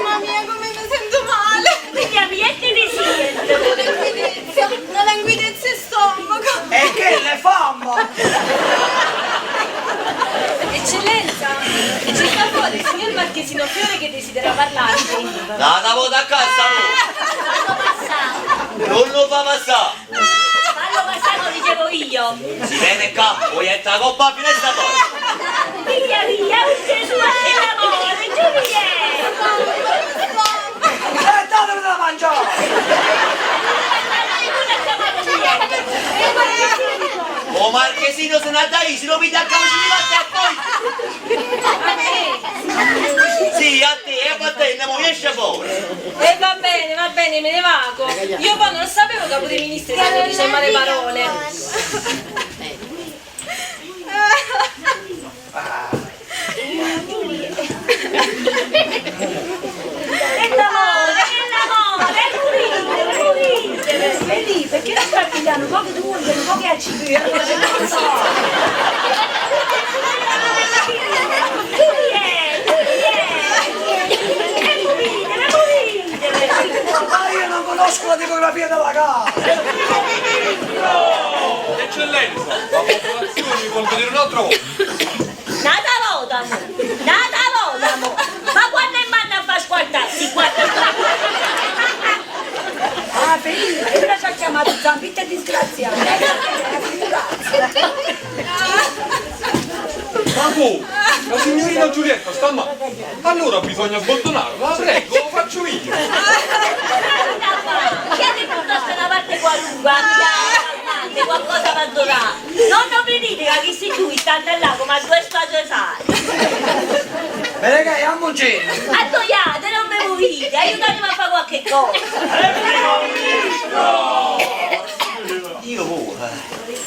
Mamma mia, come mi sento male! Figlia mia, che ne siete? Una languidezza, una languidezza in stomaco! E che le famma! Eccellenza, ci sta fuori il signor Marchesino Fiore che desidera parlarvi. Nata volta a casa, Fallo passare! Non lo fa passare! Fallo passare, lo dicevo io! Si viene qua, vuoi la coppa a finestra poi! Via, via, un Gesù a che l'amore, Giuliè! E datemi da mangiare! O marchesino se ne dai, se lo piglia a cauci di vatte a poi! Sì, a te, e a te, ne esce fuori! E va bene, va bene, me ne vago. Io poi non sapevo che pure i ministri sanno dice male parole. Che l'amore, che l'amore, pulite, pulite! Vedi, perché non sta pigliando un po' di tu, un po' che accipi? Giuliè, Giuliè! E pulite, pulite! Ma io non conosco la tipografia della casa! Eccellenza, la popolazione mi vuol vedere un'altra volta. Nata volta, mo! Nata volta, mo! Ma quando è manna a far squartarsi qua? Ah, Felipe, ora ci ha chiamato Zampitta disgraziata. Ma come? La signorina Giulietta sta male. Allora bisogna sbottonarla, la prego, lo faccio io. Chiedi piuttosto una parte qualunque, calmante, qualcosa per donare. Non non venite che chi si tu stanno là come a due spade sale. Bene che andiamo giro! Annoiate, non mi muovete, aiutatemi a fare qualche cosa. Io pure,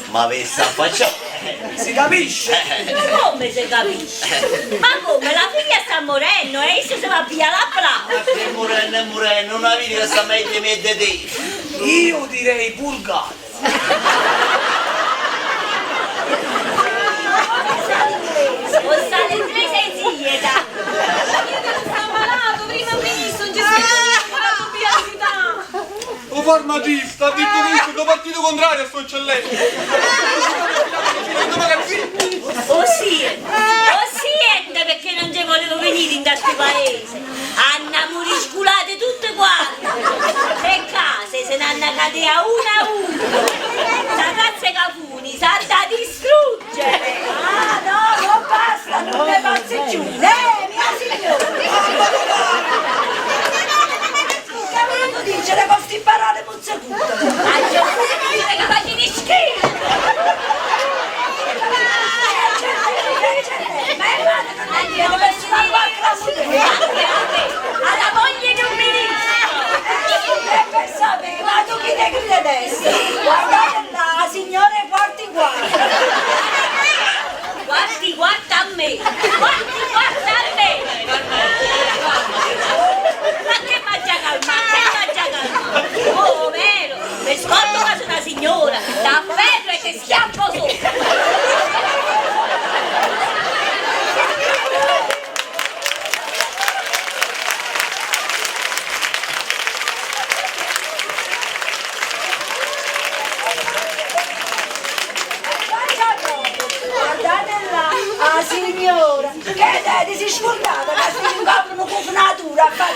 ma avessi affacciato. Si capisce? Ma come si capisce? Ma come? La figlia sta morendo e io si va a pigliare l'applauso. Che morendo e morendo, non la vedi che sta meglio me di te. Io direi purgatela! O sta l'inglese e zieta. Sta malato, prima ministro, non ci sta O farmacista ha detto che io sono partito contrario a sua eccellenza. O sì, o siente perché non ci volevo venire in questo paese. Anna murisculate tutte quante. Le case se ne hanno cadute a una a una. La razza Cafuni sa da distruggere. Ah, no, non basta, non ne pazzi più. Mia signora! Che volevo dire con sti parole puzzecute? Ah, dire che facevi schifo. Ma è male, non è niente, per suonare Alla moglie di un ministro. E per sapere, ma tu chi te credi adesso? Guardate là, signore, guardi guarda. Guardi, guarda a me. Guardi, guarda a me. Ma che mangia calma, che mangia calma. Oh, schiaffo sotto! Guardate là, 'a signora, che d'è, te si scurdata ca stive 'ncopp nu cufunaturo a fa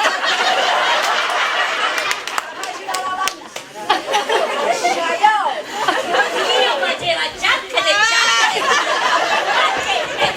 Io faceva ciacchete e ciacchete e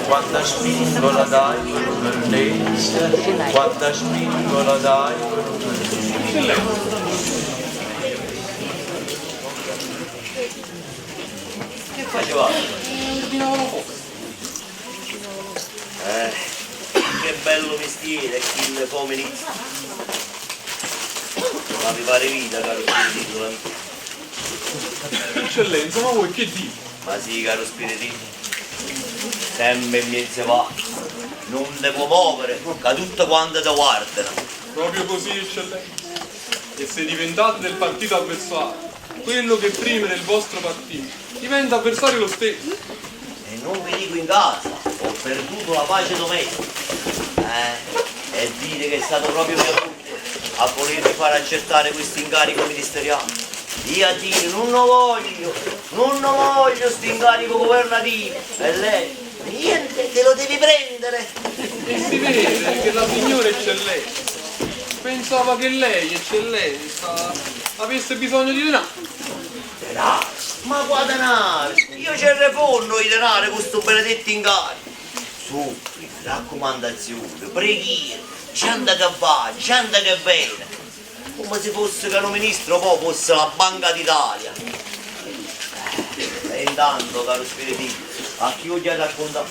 Quanta spingola dai per un bellezza, quanta spingola dai per un Che facevate? Ordinavo la posta. Eh, che bello mestiere chi fa ministro. Ma mi pare vita, caro Spiritino, amico. Eccellenza, ma voi che dite? Ma sì, caro Spiritino, sempre in mezzo va. Non te può muovere, che tutte quante ti guardano. Proprio così, eccellenza. E se diventate del partito avversario, quello che prima era il vostro partito, diventa avversario lo stesso. E non vi dico in casa, ho perduto la pace domestica. Eh, e dire che è stato proprio mio moglie a volermi far accettare questo incarico ministeriale. Io a dire non lo voglio, non lo voglio sto incarico governativo. E lei, niente, te lo devi prendere. E si vede che la signora eccellenza pensava che lei, eccellenza, avesse bisogno di denaro. Denaro? Ma qua denaro? Io ce ne fondo i denaro con sto benedetto incarico. Suppliche, raccomandazioni, preghiere, gente che va, gente che viene. Come se fosse che un ministro poi fosse la Banca d'Italia. E intanto, caro Spiritino, a chi voglio raccontare?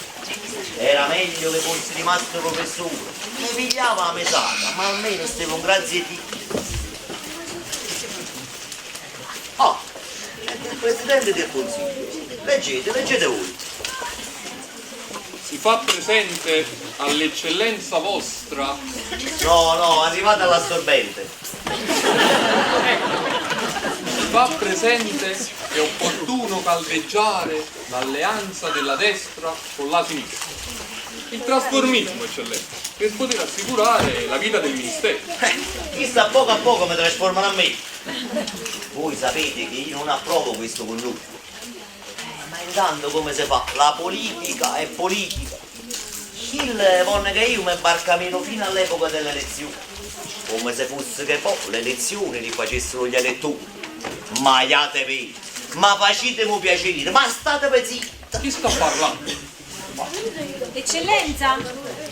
Era meglio che fossi rimasto professore. Mi pigliava la mesata, ma almeno stavo un grazie di Dio. Ah, è del Presidente del Consiglio. Leggete, leggete voi. Si fa presente all'eccellenza vostra. No, no, arrivate all'assorbente. Si fa presente che è opportuno caldeggiare l'alleanza della destra con la sinistra. Il trasformismo, eccellenza, per poter assicurare la vita del ministero. Chissà a poco a poco mi trasformano a me. Voi sapete che io non approvo questo connubio. Ma intanto come si fa? La politica è politica. Il vonne che io mi barcameno fino all'epoca delle elezioni. Come se fosse che poi le elezioni li facessero gli elettori. Ma iatevi, ma facetemi piacere, ma state zitti. Chi sta parlando? Eccellenza,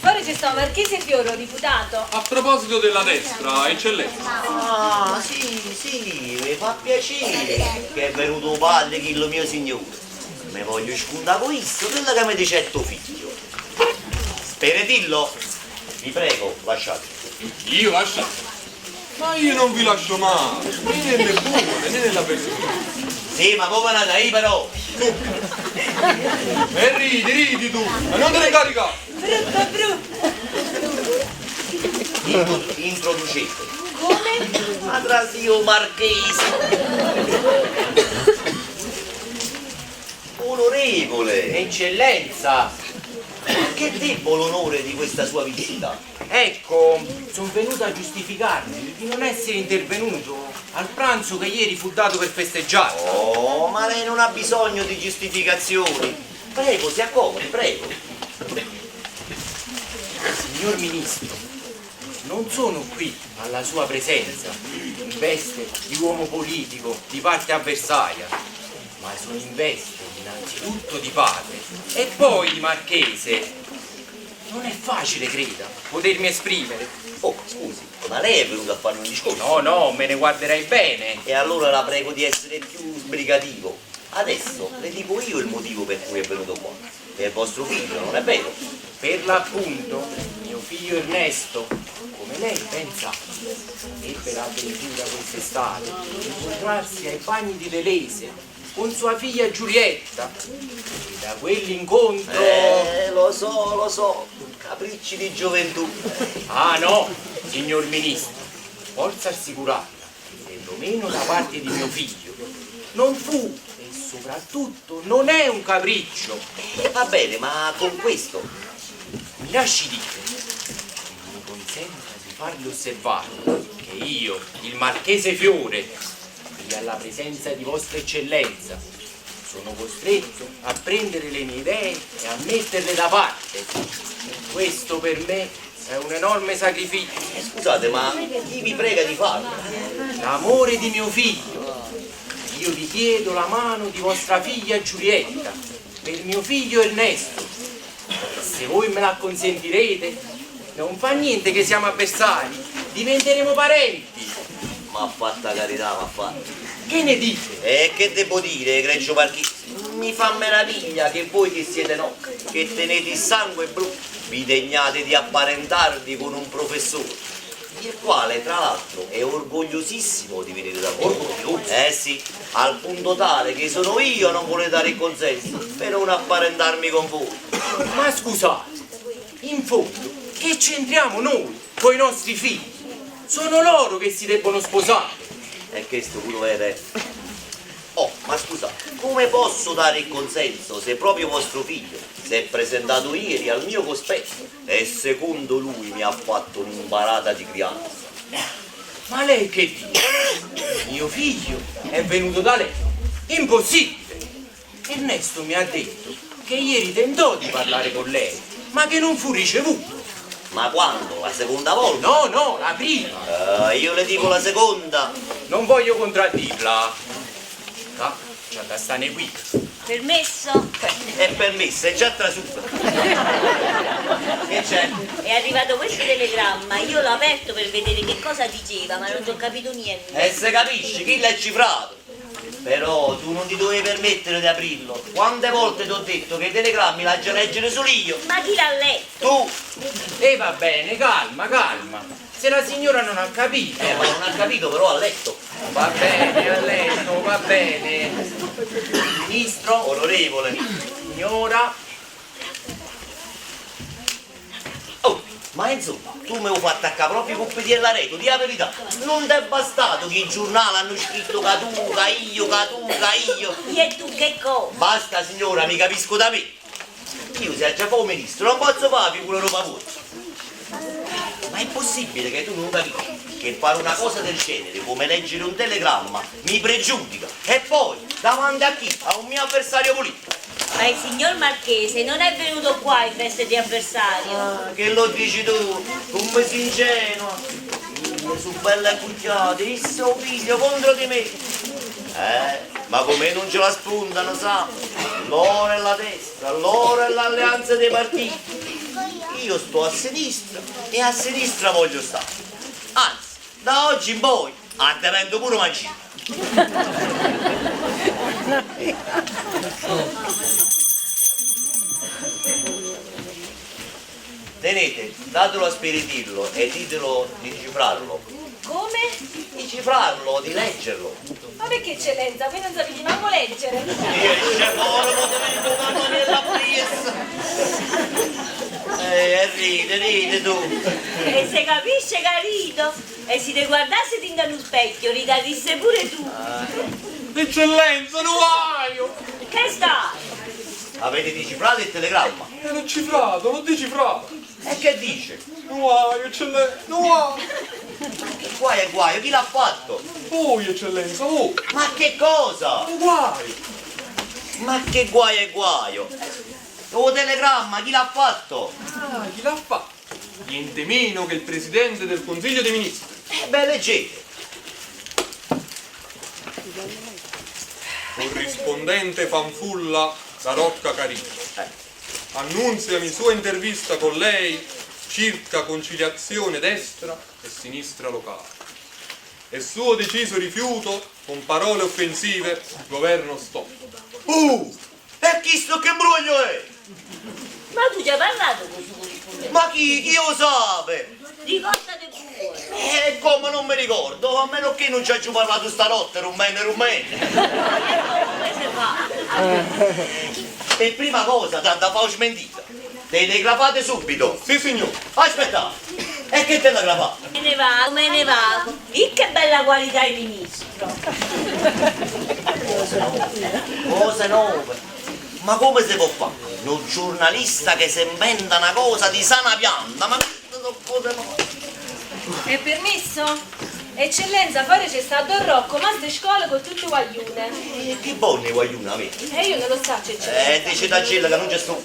fuori c'è sta Marchese Fioro, deputato. A proposito della destra, eccellenza. Ah, sì, sì, mi fa piacere che è venuto padre, chillo mio signore. Mi voglio scontare con questo, quello che mi dice tuo figlio. Speretillo, vi prego, lasciate. Io lascio? Ma io non vi lascio mai, né nelle buone né nella persona. Sì, ma come andate io però? E ridi, ridi tu, ma non te ne incaricare. Brutto, brutto. Introducete. Come? Ma trasio marchese. Onorevole. Eccellenza. Che debbo l'onore di questa sua visita? Ecco, sono venuto a giustificarmi di non essere intervenuto al pranzo che ieri fu dato per festeggiare. Oh, ma lei non ha bisogno di giustificazioni. Prego, si accomodi, prego. Signor Ministro, non sono qui alla sua presenza in veste di uomo politico di parte avversaria, ma sono in veste innanzitutto di padre e poi di marchese. Non è facile, creda, potermi esprimere. Oh, scusi, ma lei è venuto a fare un discorso? No, no, me ne guarderei bene. E allora la prego di essere più sbrigativo. Adesso le dico io il motivo per cui è venuto qua. Per vostro figlio, non è vero? Per l'appunto, mio figlio Ernesto, come lei ben sa, ebbe l'avventura quest'estate di incontrarsi ai bagni di Lelese con sua figlia Giulietta. E da quell'incontro... Lo so, lo so, capricci di gioventù. Ah no, signor ministro, forza assicurarla, perlomeno da parte di mio figlio, non fu e soprattutto non è un capriccio. Va bene, ma con questo Mi lasci dire, mi consenta di farle osservare che io, il Marchese Fiore, qui alla presenza di Vostra Eccellenza, sono costretto a prendere le mie idee e a metterle da parte. Questo per me è un enorme sacrificio. Scusate, ma chi vi prega di farlo? L'amore di mio figlio. Io vi chiedo la mano di vostra figlia Giulietta per mio figlio Ernesto. Se voi me la consentirete, non fa niente che siamo avversari, diventeremo parenti. Ma fatta carità, ma fatta. Che ne dite? E che devo dire, egregio marchese? Mi fa meraviglia che voi che siete no, che tenete il sangue blu, vi degnate di apparentarvi con un professore, il quale tra l'altro è orgogliosissimo di venire da voi. Orgoglioso? Eh sì, al punto tale che sono io a non voler dare il consenso per non apparentarmi con voi. Ma scusate, in fondo, che c'entriamo noi con i nostri figli? Sono loro che si debbono sposare. E questo pure è. Oh, ma scusa, come posso dare il consenso se proprio vostro figlio si è presentato ieri al mio cospetto e secondo lui mi ha fatto un'imbarata di crianza? Ma lei che dice? Mio figlio è venuto da lei. Impossibile! Ernesto mi ha detto che ieri tentò di parlare con lei, ma che non fu ricevuto. Ma quando? La seconda volta? No, no, la prima. Io le dico la seconda. Non voglio contraddirla. Qua c'è da stare qui. Permesso? È permesso, è già trasuta. Che c'è? È arrivato questo telegramma, io l'ho aperto per vedere che cosa diceva, ma non ci ho capito niente. E se capisci, chi l'ha cifrato? Però tu non ti dovevi permettere di aprirlo. Quante volte ti ho detto che i telegrammi l'ha già leggere solo io? Ma chi l'ha letto? Tu! E va bene, calma, calma. Se la signora non ha capito. Ma non ha capito, però ha letto. Va bene, ha letto, va bene. Ministro. Onorevole. Signora. Oh, ma insomma, tu mi hai fatto a capo proprio con la rete, di la verità. Non ti è bastato che i giornali hanno scritto che tu, che io, che tu, che io. E tu che cosa? Basta signora, mi capisco da me. Io se già fo ministro non posso fare figura roba vostra. Ma è possibile che tu non capisci che fare una cosa del genere, come leggere un telegramma, mi pregiudica e poi davanti a chi? A un mio avversario politico. Ma il signor Marchese non è venuto qua in veste di avversario. Ah, che lo dici tu? Come si ingenua? Su bella cucchiata, il suo figlio contro di me. Ma come non ce la spuntano, sa? Loro è la destra, loro è l'alleanza dei partiti. Io sto a sinistra e a sinistra voglio stare. Anzi, da oggi in poi addevento pure mancino. Tenete, datelo a spiritirlo e ditelo di cifrarlo. Come? Di cifrarlo, di leggerlo. Ma perché eccellenza? Voi non sapete manco leggere. Esce fuori, potete nella presa. Ride, ride tu. E se capisce che rido, e se te guardassi in uno specchio, ridarisse pure tu. Eccellenza, non guaio! Che sta? Avete decifrato il telegramma? L'ho cifrato, l'ho decifrato. E che dice? Non guaio, eccellenza, non guaio. Che guaio è guaio? Chi l'ha fatto? Voi, eccellenza, voi. Ma che cosa? Un guaio. Ma che guaio è guaio? O telegramma, chi l'ha fatto? Ah, chi l'ha fatto? Niente meno che il Presidente del Consiglio dei Ministri. Eh beh, leggete. Corrispondente fanfulla da Rocca Carino. Annunziami sua intervista con lei circa conciliazione destra e sinistra locale. E suo deciso rifiuto con parole offensive governo stop. Uh! E chisto che imbroglio è? Ma tu ci hai parlato con il suo corrispondente? Ma chi, chi lo sa? Ricordate pure. E come non mi ricordo, a meno che non ci ho parlato stanotte, rumene rumene. Come si fa? Per prima cosa, da da fare smentita. Telegrafate subito. Sì, signore. Aspetta, e che telegrafate? Me ne vado, me ne vado. E che bella qualità il ministro. Cose nuove. Ma come si può fare? Un giornalista che si inventa una cosa di sana pianta, ma sono cose nuove. È permesso? Eccellenza, fuori c'è sta Don Rocco, maestro di scuola con tutte guagliune. E che buone guaglione avete? E io non lo so, eccellenza. Dice Tangella che non c'è sto.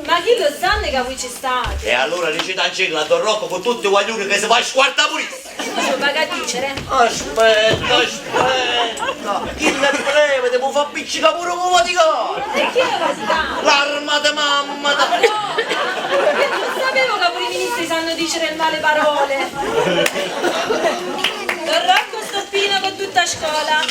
Ma chi lo sa che voi ci state? E allora dice Tangella a Don Rocco con tutte le guaglione che si fa squarta pure. Io ci paga a dicere. Aspetta, aspetta. Il breve devo far appiccicare pure con Vaticano. E chi è il Vaticano? L'arma di mamma. No, io non sapevo che pure i ministri sanno dicere il male parole. Don Rocco Stoppino con tutta scuola.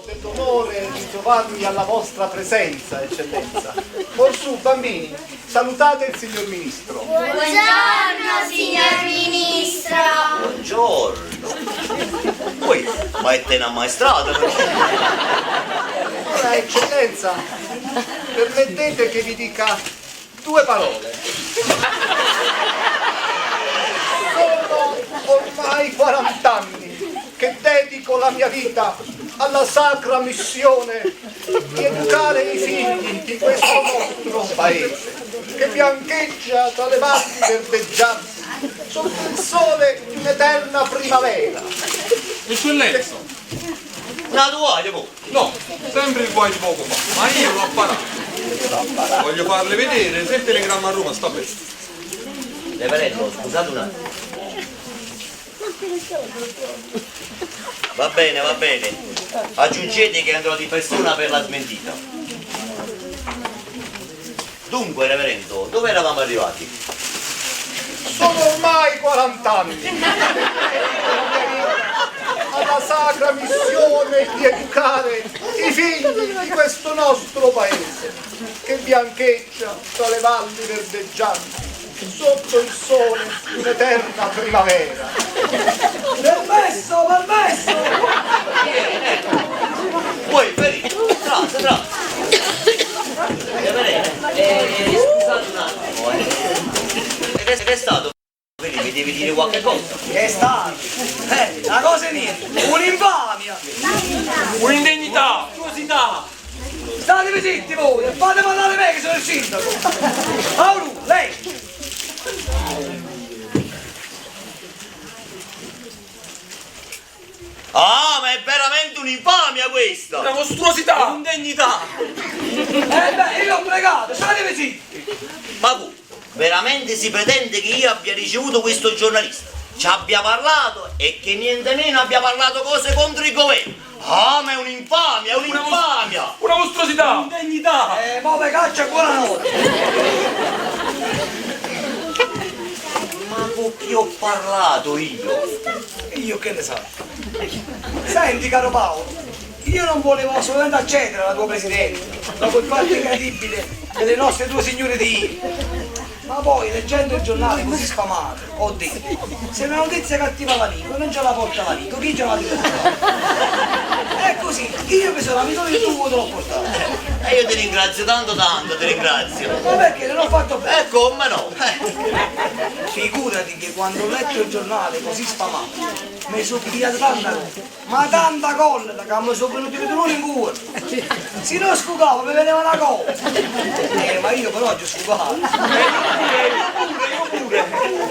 Dell'onore di trovarmi alla vostra presenza, eccellenza. Orsù, bambini, salutate il signor ministro. Buongiorno, signor ministro. Buongiorno. Poi, ma è te una maestrata però. Ora, eccellenza, permettete che vi dica due parole. Sono ormai 40 anni che dedico la mia vita alla sacra missione di educare i figli di questo nostro paese, che biancheggia tra le valli verdeggianti sotto il sole di un'eterna primavera. Eccellenza. Una tovaglia poi? No, sempre il guai di poco fa, ma io l'ho apparato. Voglio farle vedere se il telegramma a Roma sta bene. Reverendo, scusate un attimo. Va bene, va bene. Aggiungete che andrò di persona per la smentita. Dunque, reverendo, dove eravamo arrivati? Sono ormai 40 anni alla sacra missione di educare i figli di questo nostro paese che biancheggia tra le valli verdeggianti sotto il sole di un'eterna primavera. Permesso, permesso! Poi, Ferito, trasa, trasa. Reverendo, scusate un attimo, eh. Che è stato? Quindi mi devi dire qualche cosa. Che è stato? La cosa è niente, un'infamia! Un'indegnità! Curiosità! Statevi zitti voi e fate parlare me che sono il sindaco! Auru, lei! Ah, ma è veramente un'infamia questa! Una mostruosità! Un'indegnità! Eh beh, io l'ho pregato, statevi zitti! Ma voi, veramente si pretende che io abbia ricevuto questo giornalista, ci abbia parlato e che niente meno abbia parlato cose contro il governo? Ah, ma è un'infamia, è un'infamia! Una mostruosità! Un'indegnità! Mo ve caccia buonanotte! Ma con chi ho parlato io? Io che ne so? Senti caro Paolo, io non volevo assolutamente accedere alla tua presidenza, dopo il fatto incredibile delle nostre due signore di ieri. Ma poi, leggendo il giornale così sfamato, ho detto, se una notizia cattiva all'amico, non ce la porta l'amico, chi ce la deve portare? E così, io che sono amico del tuo te l'ho portato. E io ti ringrazio tanto tanto, ti ringrazio. Ma perché non ho fatto bene? Come no? Figurati che quando ho letto il giornale così sfamato, mi sono pigliato tanta collera, ma tanta collera che mi sono venuti i dolori in cuore. Se non sfugavo mi veniva una cosa. Ma io però oggi ho sfugato. Io pure, io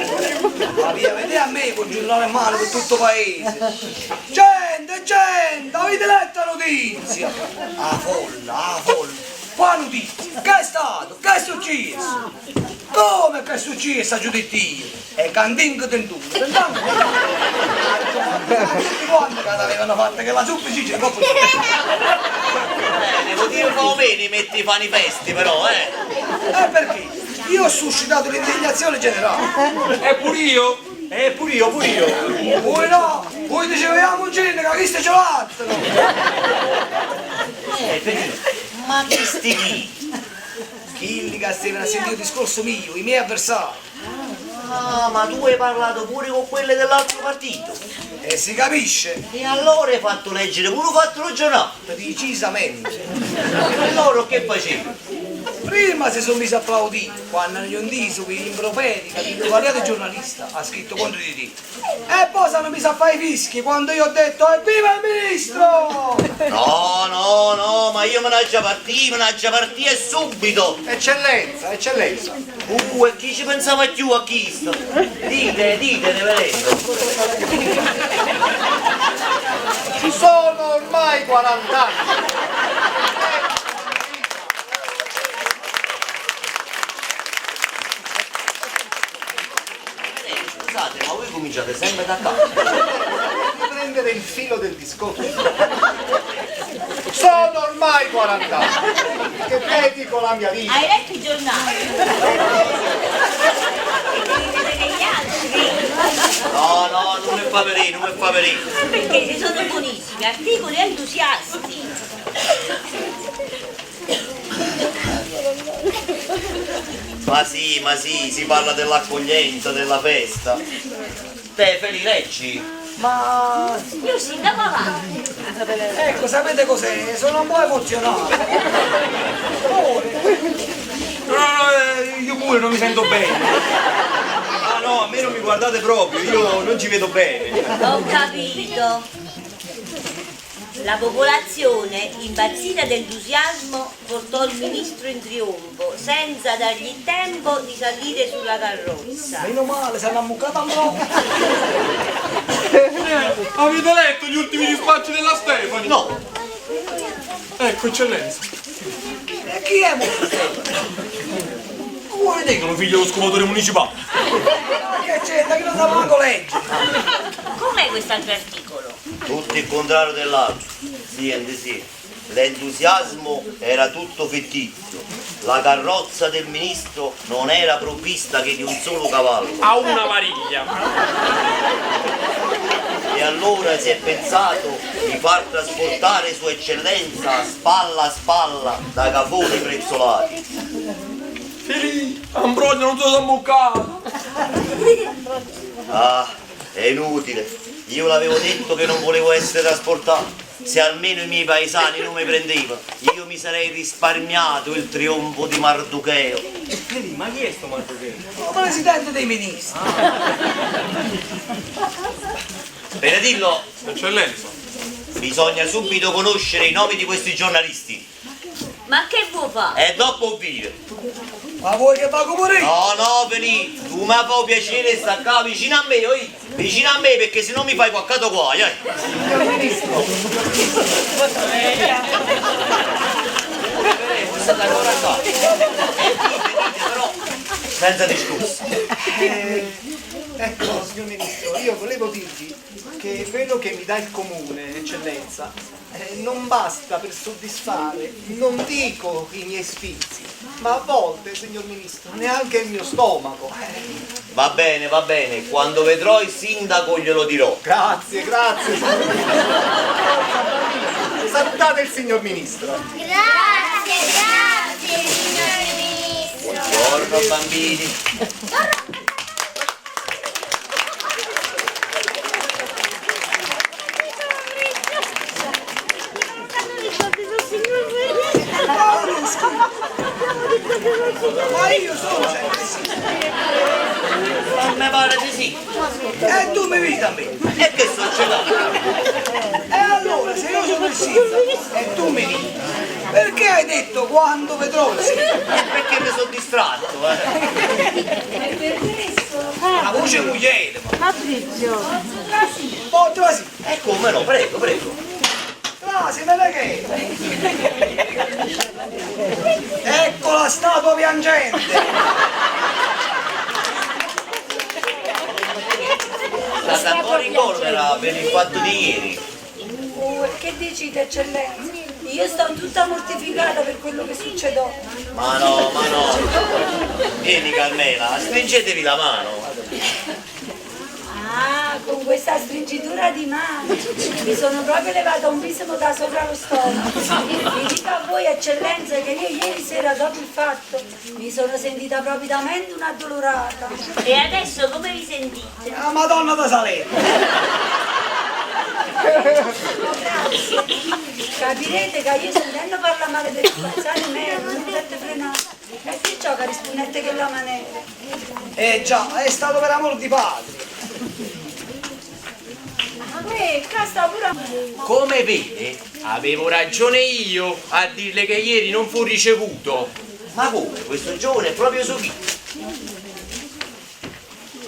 pure, io pure. Avìa vedè a me col giornale in mano per tutto paese. Gente, gente, avete letto la notizia? 'A folla, 'a folla. Qua notizia? Che è stato? Che è successo? Come che è successo, aggio detto io? E cantinco tentuno, tentanco Aggio fatto a tutti quanti che l'avevano fatta che la zuppa ciccia 'ncopp' 'o Devo dire fa bene metti i manifesti però, eh! E perché? Io ho suscitato l'indignazione generale. E pure io? E pure io, pure io. Voi no, voi dicevamo gente che questo ce l'altro. Federico, ma chi sti chi? Chilli che stavano a sentire il discorso mio, i miei avversari. Ah, ma tu hai parlato pure con quelle dell'altro partito. E si capisce? E allora hai fatto leggere pure fatto lo giornale. Precisamente. E loro che facevano? Prima si sono messi a applaudire quando hanno inteso che l'improperi che il variato giornalista ha scritto contro di te. E poi si hanno messo a fare i fischi quando io ho detto Evviva il ministro! No, no, no, ma io me ne già partì, me ne già partì e subito! Eccellenza, eccellenza. E chi ci pensava più a chi sto? Dite, dite, reverendo. Ci sono ormai 40 anni. Scusate, ma voi cominciate sempre da capo. Prendere il filo del discorso. Sono ormai 40 anni che dedico la mia vita. Hai letto i giornali? E devi vedere gli altri. No, no, non mi fa vedere, non mi fa vedere. Ma perché ci sono buonissimi articoli entusiasti. Ma sì, ma sì, si parla dell'accoglienza, della festa. Te, Feli, leggi? Ma Io sì, andiamo avanti. ecco, sapete cos'è? Sono un po' emozionato. No, no, no, io pure non mi sento bene. Ah no, a me non mi guardate proprio, io non ci vedo bene. Ho capito. La popolazione, impazzita d'entusiasmo, portò il ministro in trionfo, senza dargli tempo di salire sulla carrozza. Meno male, si hanno ammuccato un po'. Avete letto gli ultimi dispacci della Stefani? No. Ecco, eccellenza. E chi è mo? Come vedete che lo figlio dello scopatore municipale? Ma che c'entra? Che non sa manco leggere. Com'è quest'altro articolo? Tutto il contrario dell'altro. Sì, sì. L'entusiasmo era tutto fittizio. La carrozza del ministro non era provvista che di un solo cavallo. Ha una variglia. E allora si è pensato di far trasportare Sua Eccellenza spalla a spalla da cafoni prezzolati. Felice, Ambrogio non te lo ammoccato. Ah, è inutile. Io l'avevo detto che non volevo essere trasportato. Se almeno i miei paesani non mi prendevano, io mi sarei risparmiato il trionfo di Marducheo. Feli, ma chi è sto Marducheo? Il presidente dei ministri. Benedillo, Eccellenza. bisogna subito conoscere i nomi di questi giornalisti. Ma che vuoi fare? E dopo via. Ma vuoi che pago pure io? No, no, Feli, tu mi fai piacere sta qua vicino a me, oi. Vicino a me perché se no mi fai qualche guaio, eh. Signor ministro, State ancora qua. Dite, però, senza discorsi. Ecco, signor ministro, io volevo dirgli che quello che mi dà il comune, eccellenza, non basta per soddisfare, non dico i miei sfizi, ma a volte, signor ministro, neanche il mio stomaco. Va bene, va bene, quando vedrò il sindaco glielo dirò. Grazie, grazie, signor ministro. Salutate il signor ministro. Grazie, grazie, signor ministro. Buongiorno bambini. Ma io sono sempre sì. Ma mi pare di sì. E tu mi vedi a me. E che succede? E allora se io sono il sindaco e tu mi vedi, perché hai detto quando vedrò il sindaco? Perché mi sono distratto, eh? È per questo. La voce mugliere, ma. Fabrizio! Posso trasì? Può trasì? E come no, prego, prego. Trasi, me ne che? Ecco la statua piangente! State ancora in collera per il fatto di ieri. Oh, e che dicite, eccellenza? Io sto tutta mortificata per quello che succedò. Ma no, ma no. Vieni Carmela, stringetevi la mano. Ah, con questa stringitura di mano mi sono proprio levata un pismo da sopra lo stomaco. Vi dico a voi, eccellenza, che io ieri sera dopo il fatto mi sono sentita propriamente un'addolorata. E adesso come vi sentite? La Madonna da Salerno! Grazie. Capirete che io sentendo parlare male del spazzare me non potete frenare. E perciò che rispondete che la maniera. Eh già, è stato per amor di padre. Eh, qua sta pure Come vede, avevo ragione io a dirle che ieri non fu ricevuto. Ma come? Questo giovane è proprio suo figlio.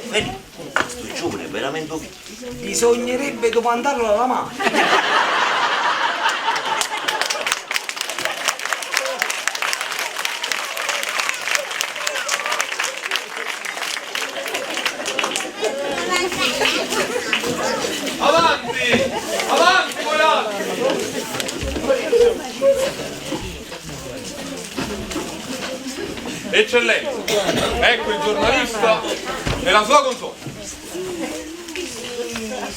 Vedi, questo giovane è veramente suo figlio. Bisognerebbe domandarlo alla mano. Avanti! Avanti voi altri! Eccellenza, ecco il giornalista e la sua console.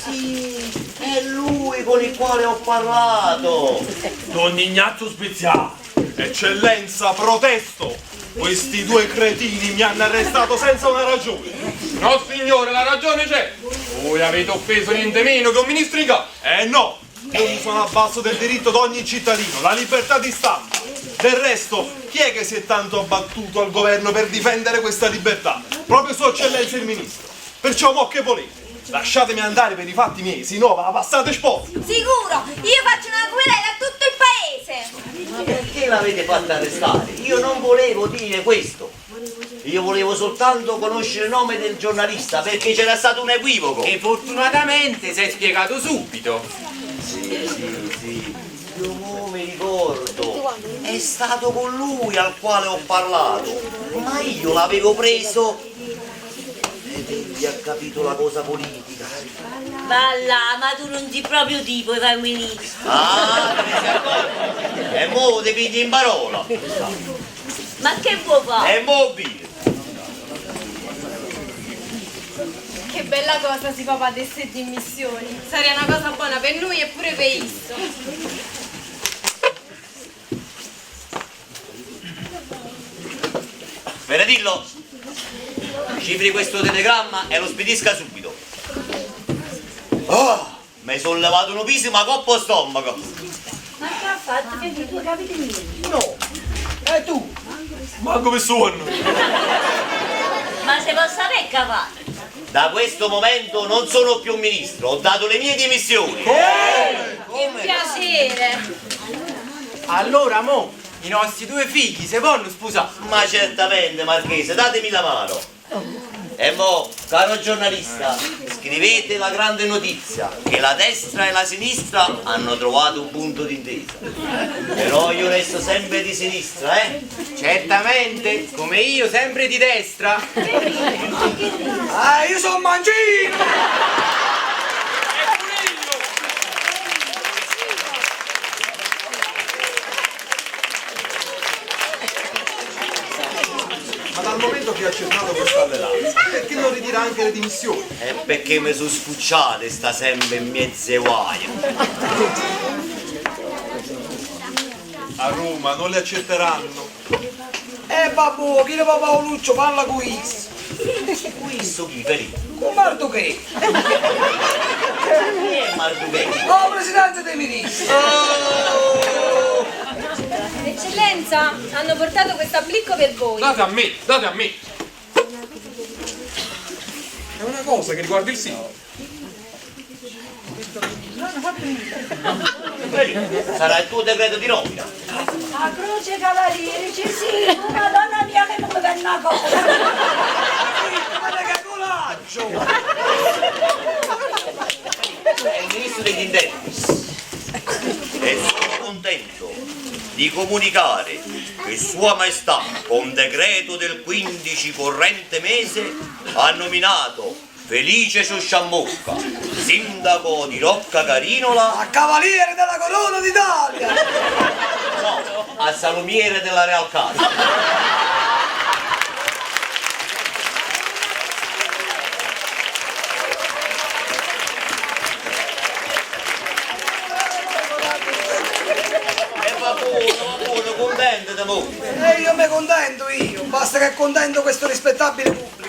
Sì, è lui con il quale ho parlato. Don Ignazio Speziale, eccellenza, protesto! Questi due cretini mi hanno arrestato senza una ragione. No signore, la ragione c'è. Voi avete offeso niente meno che un ministro in capo. Eh no, io mi sono abbasso del diritto d'ogni cittadino, la libertà di stampa. Del resto, chi è che si è tanto abbattuto al governo per difendere questa libertà? Proprio Sua Eccellenza il Ministro. Perciò mo che volete? Lasciatemi andare per i fatti miei, si no, la passate sporca. Sicuro, io faccio una querela a tutto il paese. Ma perché l'avete fatta arrestare? Io non volevo dire questo. Io volevo soltanto conoscere il nome del giornalista perché c'era stato un equivoco. E fortunatamente si è spiegato subito. Sì, sì, sì. Io mo mi ricordo. È stato con lui al quale ho parlato. Ma io l'avevo preso. Ed egli ha capito la cosa politica. Va là, ma tu non sei proprio tipo e fai un ministro. Ah, te ne sei accorto? E mo ti pigli in parola. Ma che vuoi fare? E mo via. Che bella cosa se papà desse dimissioni. Sarebbe una cosa buona per noi e pure per isso. Venedillo, cifri questo telegramma e lo spedisca subito. Oh, mi sono levato un piso ma coppo stomaco. Ma che ha fatto? Vedi, tu capite niente. No, e tu? Manco per sonno. Ma se posso sapere che ha fatto? Da questo momento non sono più ministro, ho dato le mie dimissioni. Che piacere! Allora mo, i nostri due figli se vanno sposare. Ma certamente, Marchese, datemi la mano. E mo, caro giornalista, scrivete la grande notizia che la destra e la sinistra hanno trovato un punto d'intesa. Però io resto sempre di sinistra, eh? Certamente, come io sempre di destra. Ah, io sono mangino! Ma dal momento che ha accettato questa alleanza, perché non ritira anche le dimissioni? È perché mi sono scucciate sta sempre in mezzo ai guai. A Roma non le accetteranno. Eh babbo, chi le papà Paoluccio parla con isso. Questo chi, Felippo? Con Marduchè. Chi è Marduchè? Oh, presidente dei ministri. Eccellenza, hanno portato questo applicco per voi. Date a me, date a me. È una cosa che riguarda il sindaco. Sarà il tuo decreto di nomina. A croce cavaliere, ci sì, madonna mia che non mi viene una cosa. Guarda che coraggio! di comunicare che Sua Maestà con decreto del 15 corrente mese ha nominato Felice Sciosciammocca, sindaco di Rocca Carinola. A cavaliere della Corona d'Italia! No, a salumiere della Real Casa. E va buono, va buono, contentati mo. E io mi contento io, basta che contento questo rispettabile pubblico.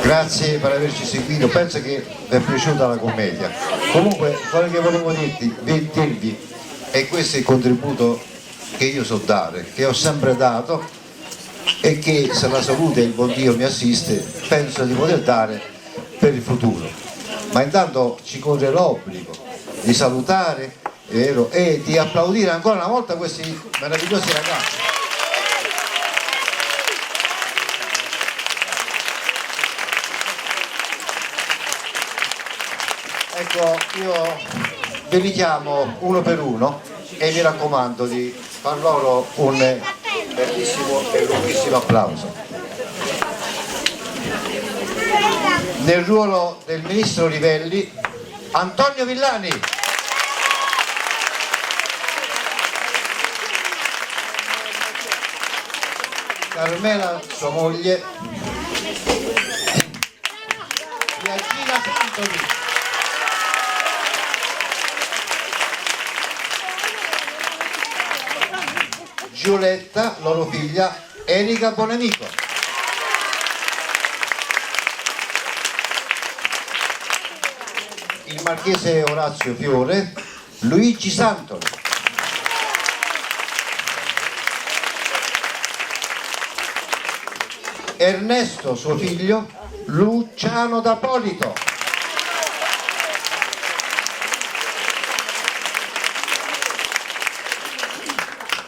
Grazie per averci seguito, penso che vi è piaciuta la commedia. Comunque quello che volevo dirti, dirvi, e questo è il contributo che io so dare, che ho sempre dato e che se la salute e il buon Dio mi assiste penso di poter dare per il futuro. Ma intanto ci corre l'obbligo di salutare è vero, e di applaudire ancora una volta questi meravigliosi ragazzi. Ecco, io vi richiamo uno per uno e mi raccomando di far loro un bellissimo e lunghissimo applauso. Nel ruolo del ministro Livelli, Antonio Villani. Carmela, sua moglie, Biagina Santoli. Giulietta, loro figlia, Erika Bonamico. Il marchese Orazio Fiore, Luigi Santoli. Ernesto, suo figlio, Luciano D'Apolito.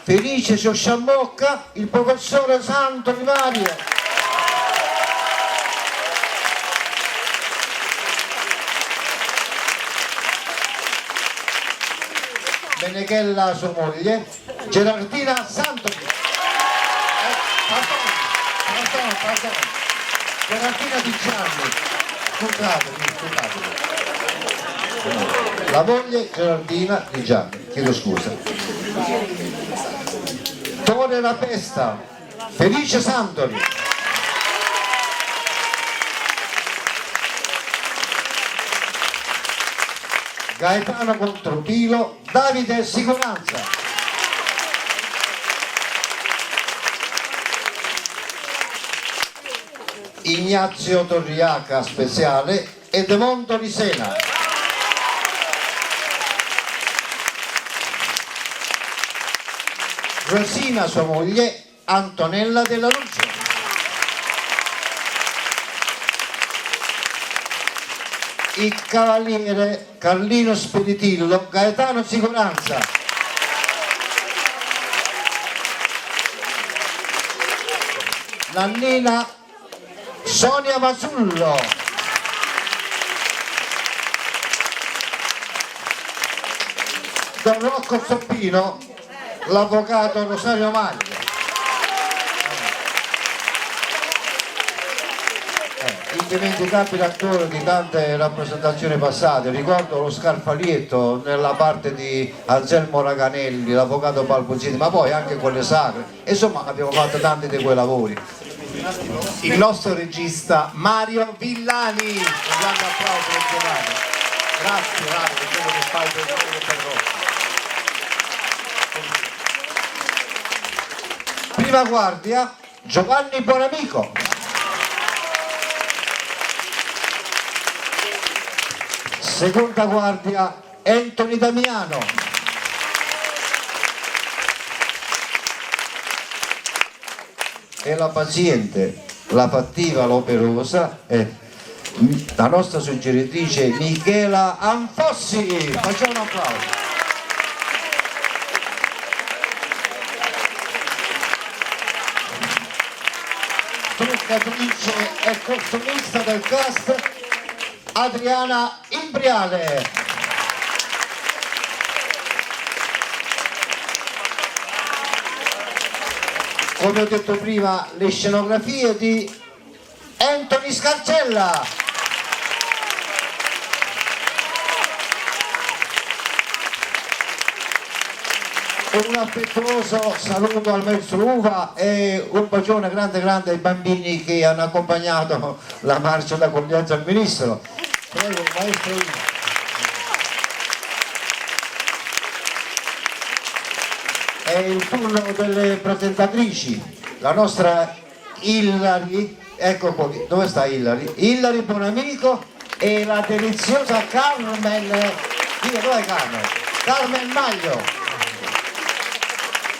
Felice Sciosciammocca, il professore Santo Mario. Menechella sua moglie, Gerardina Santoli. Eh, pardon, pardon, pardon. Gerardina Di Gianni, scusatemi, scusatemi. La moglie Gerardina Di Gianni, chiedo scusa. Tore La Pesta, Felice Santoli. Gaetano Contropilo, Davide Sicuranza. Ignazio Torriaca Speziale e Demondo Lisena. Rosina sua moglie, Antonella Della Luce. Il cavaliere Carlino Spiritillo, Gaetano Sicuranza. Nannina Sonia Masullo. Don Rocco Zoppino, l'avvocato Rosario Maglia. Indimenticabile attore di tante rappresentazioni passate, ricordo lo Scarfalietto nella parte di Anselmo Raganelli, l'avvocato Balbuzzini, ma poi anche quelle sacre, insomma abbiamo fatto tanti di quei lavori. Il nostro regista Mario Villani, un grande applauso per Giovanni. Grazie Mario per quello che fai per noi e per Rocca. Prima guardia Giovanni Bonamico. Seconda guardia Anthony Damiano. E la paziente, la fattiva, l'operosa è la nostra suggeritrice Michela Anfossi. Facciamo un applauso. Truccatrice e costumista del cast Adriana Imbriale. Come ho detto prima, le scenografie di Anthony Scarcella. Un affettuoso saluto al maestro Uva e un bacione grande grande ai bambini che hanno accompagnato la marcia d'accoglienza al ministro. Prego, maestro Uva. È il turno delle presentatrici, la nostra Hillary, ecco qua, dove sta Hillary? Hillary Bonamico e la deliziosa Carmen, via, dov'è Carmen? Carmen Maglio.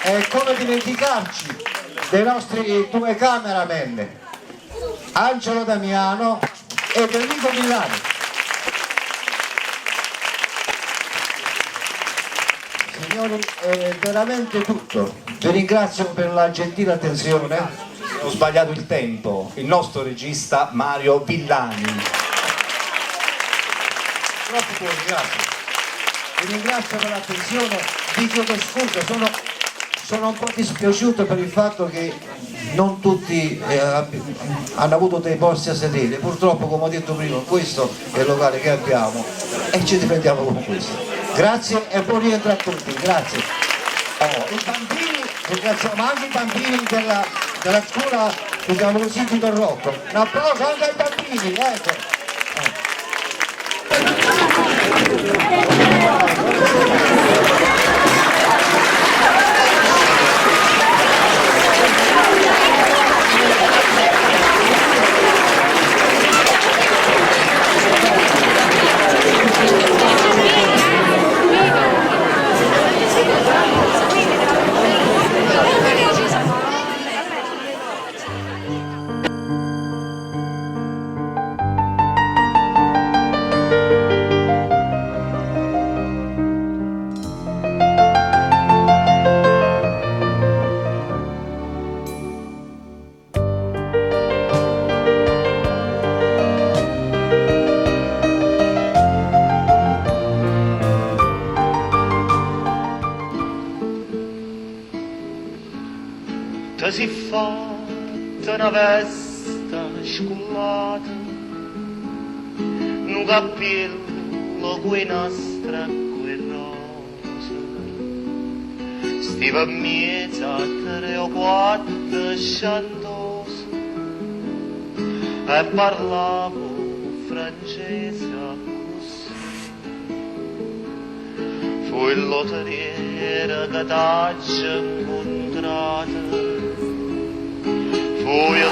E come dimenticarci dei nostri due cameraman, Angelo Damiano ed Enrico Villani. Signori, è veramente tutto. Vi ringrazio per la gentile attenzione. Ho sbagliato il tempo, il nostro regista Mario Villani. Troppo buoni, grazie. Vi ringrazio per l'attenzione, vi chiedo scusa, sono, sono un po' dispiaciuto per il fatto che non tutti eh, hanno avuto dei posti a sedere. Purtroppo, come ho detto prima, questo è il locale che abbiamo e ci difendiamo con questo. Grazie e buon rientro a tutti, grazie. Oh, I bambini, ringraziamo anche i bambini della, della scuola, diciamo così, di Don Rocco. Un applauso anche ai bambini, ecco. Te si fatta una vesta scollata, un cappello con nastra e rosa. Stiva in mezzo a tre o quattro sciandose e parlavo francese così. Fu il lotteriere che t'ha incontrato, fu il